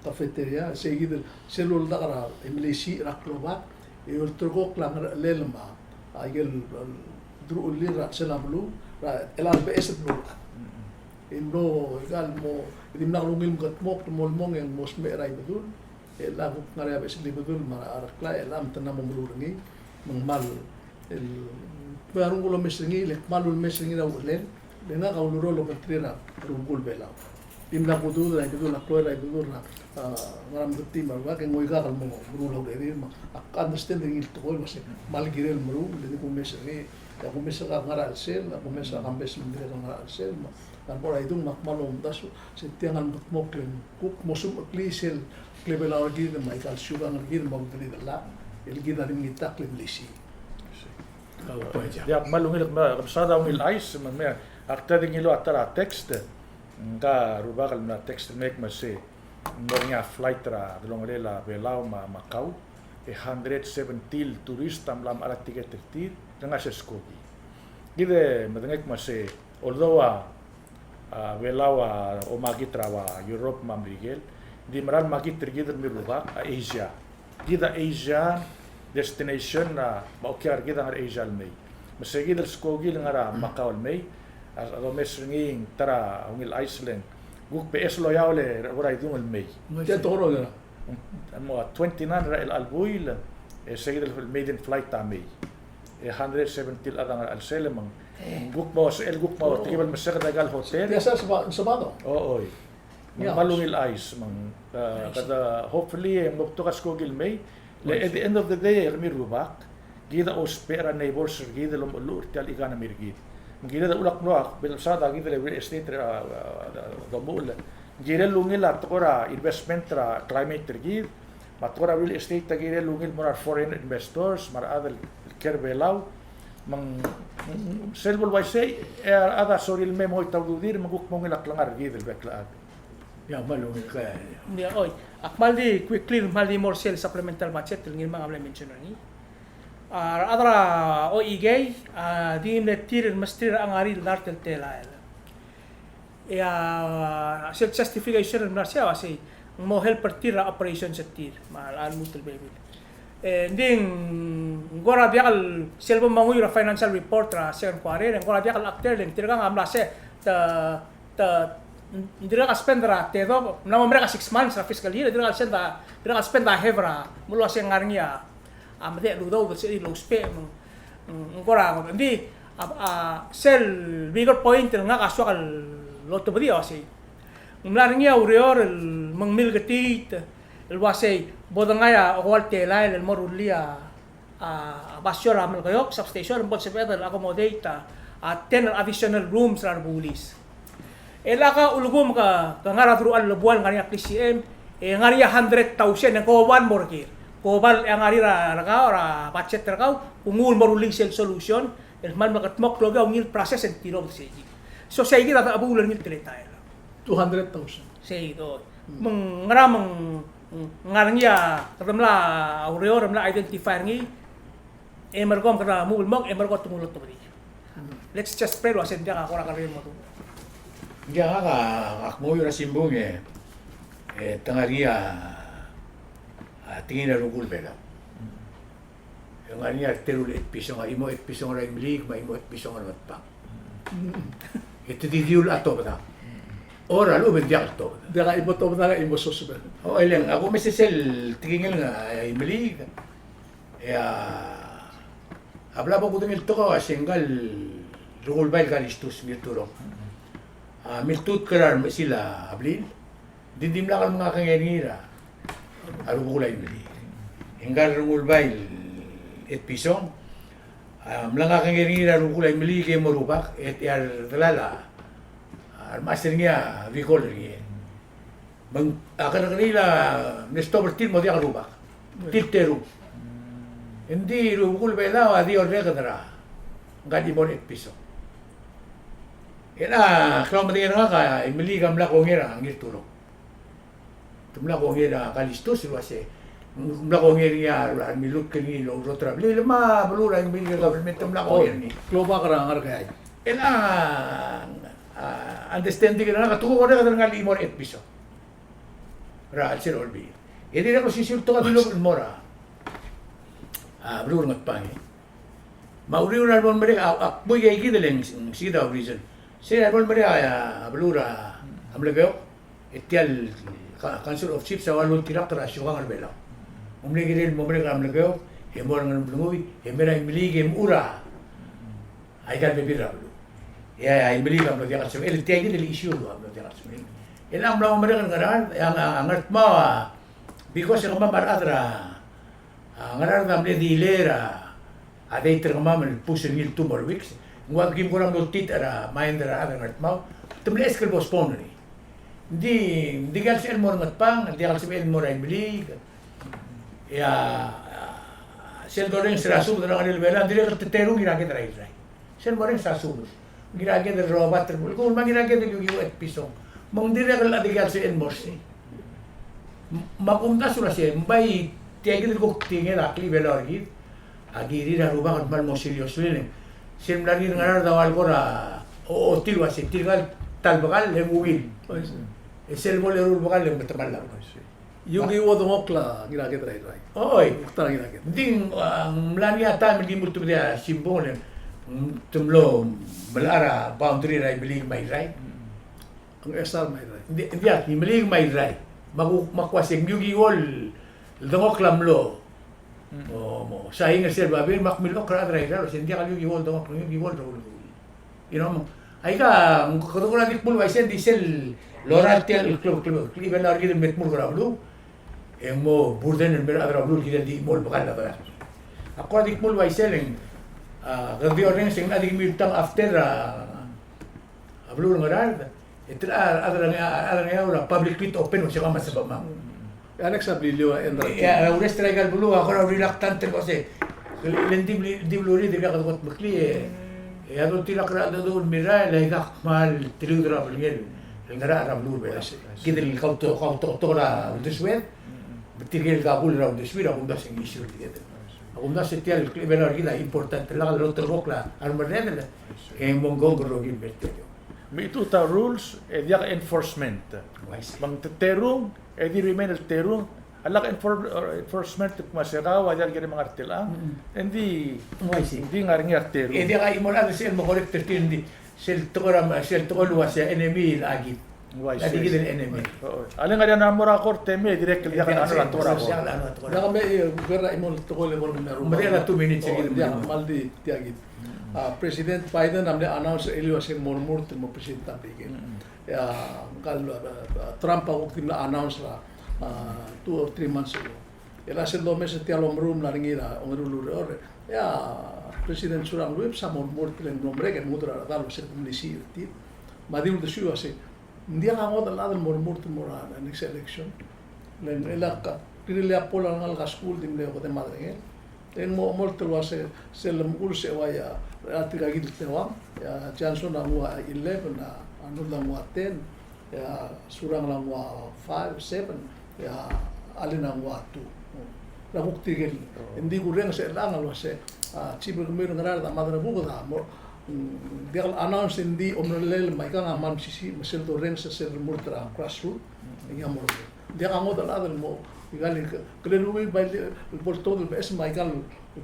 cafeteria, sei kid el, sel uldak er a mlesii er a klobak, e olterekokl a ngerechelel me a, a ikel, el, deruchellir er a chelsel a beluu, er a, el a beches el beluu. E mlo, ikal mo, e dimlak lungil mekedmokl el mo lmong e ng mo smecher er a Ibedul, e le kuk ngar er a beches el Ibedul me a Reklai, e le me te mla mo meruul er ngii, me ng kmal, el, me a renguk el omes er ngii, le kmal ulemes er ngii er a uchelel, le ngak a uleroll el obengterir a rubekul Belau. Dimlak kududel a Ibedul, a klou er a Ibedul er a, a, ngar er a Meketii me a rubak, e ng ngoikak el mo meruul a urerir, me ak understand er ngii el tekoi el uasei kmal kirel el meruul, le di kumes er ngii, e a kumes er kau a ngar er a chelsel, a kumes er a campus el mle ngar er a chelsel, me a lebo er a idung me ak kmal omdasu, se tiang a lemekedmokl e ng kuk mo smecheklii sel klebelau er kid me a ikal siukang er kid me a ulderidellak el kid a di mengitakl el mlesii. Diak, kmal ungil, kmal, kmal mesaod a ungil chais, me ng mei, ak ta di ngiluu a ta er a text, ngka rubak el mla text el mei me sei ng mo er ngii a flight er a delongelel a Belau me a Macau, e hundred seventy el tourist a mla mechar a tiket er tir, el ngar er sel skoki. Kid a medengei me sei, although a a Belau a omakit er a ua Europe me a Merikel, ng di mera el makit er kid el mei el rubak a Asia. Kid a Asia destination a, me a okiu er kid a ngar er a Asia el mei. Me sei kid el skoki el ngar er a Macau el mei, a, a domes er ngii ng ta er a ungil chais el ng kuk beches el oeaol e er a idung el mei. Tia el tekoi er a mo twenty-nine er a chelecha el buil, e sei kid el maiden flight a mei. E hundred seventy el chad a ngar er a chelsel me ng kuk mo, sel kuk mo, tekib el meseked er aika el hotel. Tia se el seba-, sebado. O, oi. Me ng kmal ungil chais, me ng, a, kede hopefully e ng mo betok a skoki el mei. Le at the end of the day, e kemiu el rubak, kid a ousbech er a neighbors er kid el omekelluchel er tia el economy er kid. Me ng kired el ulak mlo, a, bel mesaod a kid el real estate er a, a, a, domuchel. Ng kirel el ungil a tekoi er a investment er a climate er kid, me a tekoi er a real estate a kirel el ungil el mo er a foreign investors, me a rechad el ker er a Belau, me ng, sel bo el uaisei, e a rechad a sorir el mei me ngoit a ududir, me ng kuk mo ungil a klengar er kid el bek el chad. Ia, kmal ungil ka. Ia, oi. Ak kmal di quickly, kmal di mo er sel supplemental budget, el ngii me a mle mention er ngii. A, a rechad er a O E K, a, di mle tir el mesterir a ngar er ngii el dart el telael. E a sel justification el mla er sei a uasei ng mo help er tir er a operations er tir me a lmuut el bebil. E ng di ng kora diak el, sel bo monguiu er a financial report er a second quarter, e ng kora diak el update, e ng tirkang a mla se te, te, ng dirkak a spend er a tedobech, ng mla mo merek a six months er a fiscal year, e dirkak a spend a, dirkak a spend a half er a, me ng uasei ng ngar er ngii a a medechel el udoud el sebechir el ousbech, me ng, ng kora, ng di, a, a, sel bigger point el ngak a soak el otobedii a uasei, ng mla er ngii a ureor el me ng milketiit el uasei, bo dengai a okoua el telael el mo rullii a, a, basio er a Melekeok substation, el bo lsebeched el accommodate a, a, ten additional rooms er a rebulis. E lak a ulekum ke, ke ngar er a deruchall el buai el ngar er ngii a K C M, e ngar er ngii a hundred thousand, e ng kobal mo er ker. Kobal e a ngar er ngii er a, er kau, er a budget er kau, kunguu el mo rullii sel solution el kmal mekedmokl el okiu a ungil process e ng tilobed sei kid. So sei kid a dechebuul er ngii el teletael. Two hundred thousand. Sei kid, oi. Me ng ngera me ng, ng ngar er ngii a, kede mla ureor, mla identify er ngii, e merekong kede move el mong, e merekong te nguu el otobedii. Let's just pray el uasei ng diak a kora kerreu el mo dmu. Ng diak, ak, ak menguiu er a simbung e, e te ngar er ngii a, a tekingel a rubekul Belau. E ngar er ngii a teru el etpisong, a chimo etpisong er a Imeliik, me a chimo etpisong er a Ngatpang. E te di dilu el tobed a. Or a lechub e ng diak el tobed. Diak a chimo tobed a, chimo sosebel. O, e le ng, a kumes e sel tekingel a Imeliik. E a, a bla bo kudengei el tekoi a se ngka el Rengulbai el Kalistus Ngirturong a miltutk er a remechesil a blil. Ng di dimlak el mengakengei er ngii er a rubekul a Imeliik. E ngka el Rengulbai el Etpison a mla ngakengei er ngii er a rubekul a Imeliik e mo rubak, e tia el delal a remechas er ngii a bikol er ngii. Me ng, a kerrekeriil a mle stop er tir el mo diak el rubak. Tir terung. Ng di rubekul Belau a di orreked er a ngka el Imor Etpison. E a klaumedengei er ngak a Imeliik a mla kongei er a Ngirturong. Te mla kongei er a Kalistus el uase ng mla kongei er ngii a, a milutk er ngii el oureor er a blil, me a beluu er a Imeliik el government te mla kongei er ngii. Klobak er a Ngerkeai. E a, a understanding er ngak a te ko orreked er ngka el Imor Etpison er a chelsel a Olbiil. E dirrek el osisiu el tekoi a dilobech el mo er a, a beluu er a Ngatpang. Me a uriul er a lebo el merek a, a kmo aika kid el ng, ng seikid a reason. Sei a lebo el merek a, a beluu er a Melekeok, e tia el ka-, Council of Chiefs a ua lultirakl er a siukang er a Belau. Ng mle kirel el mo merek er a Melekeok, e mo er a Ngeremlengui, e mei er a Imeliik e mechur a aika el bebil er a beluu. E a Imeliik a mlo diak el sebechel, el tia kid el issue el ua mlo diak el sebechel. E a mla mo merek er a Ngaraard, e a Nga-, a Ngardmau a, because e kemam a rechad er a, a Ngaraard a mle delay er a, a date er kemam el push er ngii el two more weeks. Ng ua kim kora mlo oltitech er a mind er a rechad er a Ngardmau. Te mle ask el postpone er ngii. Ng di, ng diak el sebechel el mo er a Ngatpang, ng diak el sebechel el mo er a Imeliik. E a, sel dorrenges er a subed er a ngerel Belau, ng dirrek el te terung Ngiraked er a Irrai. Sel morrenges a subed. Ngiraked el Robert el Belkul, me a Ngiraked el Yukiwo Etpison. Me ng dirrek el diak el sebechel el mo er sei. M-, me a kumdasu el uase, ng bai tia kid el kuk tekinged a klechibelau er kid a kirir a Rubak el kmal mo seriously. Sel mla er ngii er a Ngaraard a ua el kora o-, ochotii el uase tirka el ta el bekall e ng ungil. E sel bo leruul el bekall e ng metemall a. Yukiwo Dengokl a Ngiraked er a Irrai. Oi. Ng ta er a Ngiraked. Ng di, a, ng mla er ngii a taem el kim ultebedii a simbung el, mm, te mlo melechar a boundary er a Imeliik me a Irrai. Ng Esar me a Irrai. Ng di, ng diak, Imeliik me a Irrai. Me a ku, me a kuk uase ng Yukiwo el Dengokl a mlo. O, mo, sain er sel babier, me ak milechokl er a rechad er a Irrai, el uase ng diak el Yukiwo el Dengokl, Yukiwo el Dengokl. You know, me, aika, kede kora di kmo el uaisei, ng di sel lorael tia el kle-, kle-, klechibelau er kid el me tmurk er a beluu, e ng mo burden el mei er a rechad er a beluu el kirel di chimo el bekall a dorael. Ak kora di kmo el uaisei, e ng, a, kede di orrenges e ng di kemiu el tang after, a, a beluu er a Ngaraard, e te, a, a, a, a, a publicly open, uase kemam a sebechemam. E a next a Beliliou a end er a. E a, a rest er aika el beluu a kora reluctant el uase, le ng di bli-, di belurii, dirkak dekot meklii, e, e a doltirakl er a cheldecheduch el mirrael, e aika kmal teliud er a belngel el ngerachel er a beluu er a Belau. Kid el kauto-, kautoketok er a uldesued, me tirke el kakull er a uldesuir, a kumdasu e ng issue er kid. A kumdasu e tia el klechibelau er kid a important, el lak loterekokl a remerreder, e ng mo ngkongk el rokir el mer tia el. Me a tutau el rules, e diak enforcement. Uaisei. Me ng te terung, e di remain el terung, a lak enfor-, enforcement el kmo se kau a diak el kirem a ngar er tiang. Mm-mm. E ng di, uaisei, ng di ngar er ngii a terung. E diak a chimo el chad el sebechel el mo correct er tir, ng di sel tekoi er a, sel tekoi el uase enemy el chakid. Uaisei. A di kid el enemy. Oi, oi. A le ngar er ngii a mo er a korte me dirrek el diak el tekoi er a korte. Diak me, e, ker a chimo el tekoi el bo el me. Me diak a two minutes er kid. Diak, me ng di tia kid. A, President Biden a mle announce er a elii el uase ng mo remurt el mo president er a Merikel. Mm. E a, ngka el, a, a, Trump a kuk di mla announce er a, a, two or three months ago. E a sel domes er tia el omeruul el mla er ngii er a ongeru el ureor, e a President Surangel Whipps a mo remurt el mlo merek e mengud er a rechedal el uase te melisiich er tir. Me a di uldesuir el uase ng diak a ngodech el chad el mo remurt el mo er a next election. Le ng, e a ka, kirel a poll a ngalek er a skuul di mle okedei me a derengel. E ng mo omolt el uase sel lemechur se uai a, a tirka kid el teuang, e a Johnson a nguu a eleven, a Arnold a nguu a ten, e a Surangel a nguu a five, seven, e a Allen a nguu a two. Er a kuk tirke el, e ng di kurrenges er chelechang el uase, a, chief er kemiu er a Ngaraard a Maderangebuked a mo, mm, diak el announce e ng di omerellel me aikang a kmal mesisiich, me sel dorrenges sel remurt er a grassroot, e ng mo remurt. Diak a ngodech el chad el mo, ikal, ke-, kele rullii bai le, bo ltobed el beches me aikal,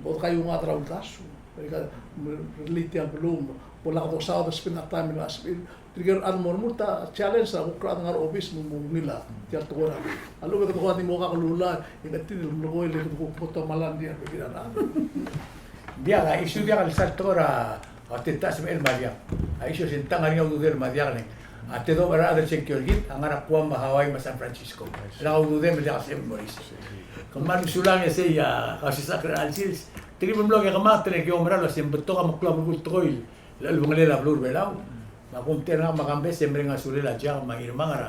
bo dekaingeseu er a uldasu. Ikal, me, relate er a beluu, bo lak dosaod el spend a time el uase, Tirke el chad el mo remurt a challenge er a kuk rechad el ngar er a obis me ng mo ungil a tia el tekoi er a, a lechub e kede kuk di mo kakelulau, e ng di el melekoi el kede kuk betok a malan er a bebil el chad. Ng diak, a issue diak el sal tekoi er a, a te ta sebechel me a diak. A issue se ng ta ngar er ngii a ududel me a diak el, a tedobech er a rechad el sengkio er kid a ngar er a Guam me a Hawaii me a San Francisco. Lak a ududem el diak a sebechel el mo er isei. Kmal mesulang e sei a Kausisechakl er a chelecha el sils. Te ki mlo kemanget e ki oumera el uasei ng betok a meklou a belkul el tekoi el chelebangelel a beluu er a Belau. Me a kumtechei er ngak me a Kambes e mereng a sulel a Jack me a Ngirmang er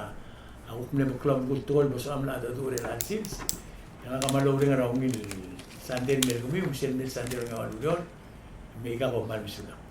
a kuk mle meklou a belkul el tekoi el bo sebecham el mengedecheduch er a chelecha el sils. E ngak a kmal oureng er a ungil sandei el mei er kemiu, me sel mei el sandei er a ungil a ureor. Me aika kom kmal mesulang.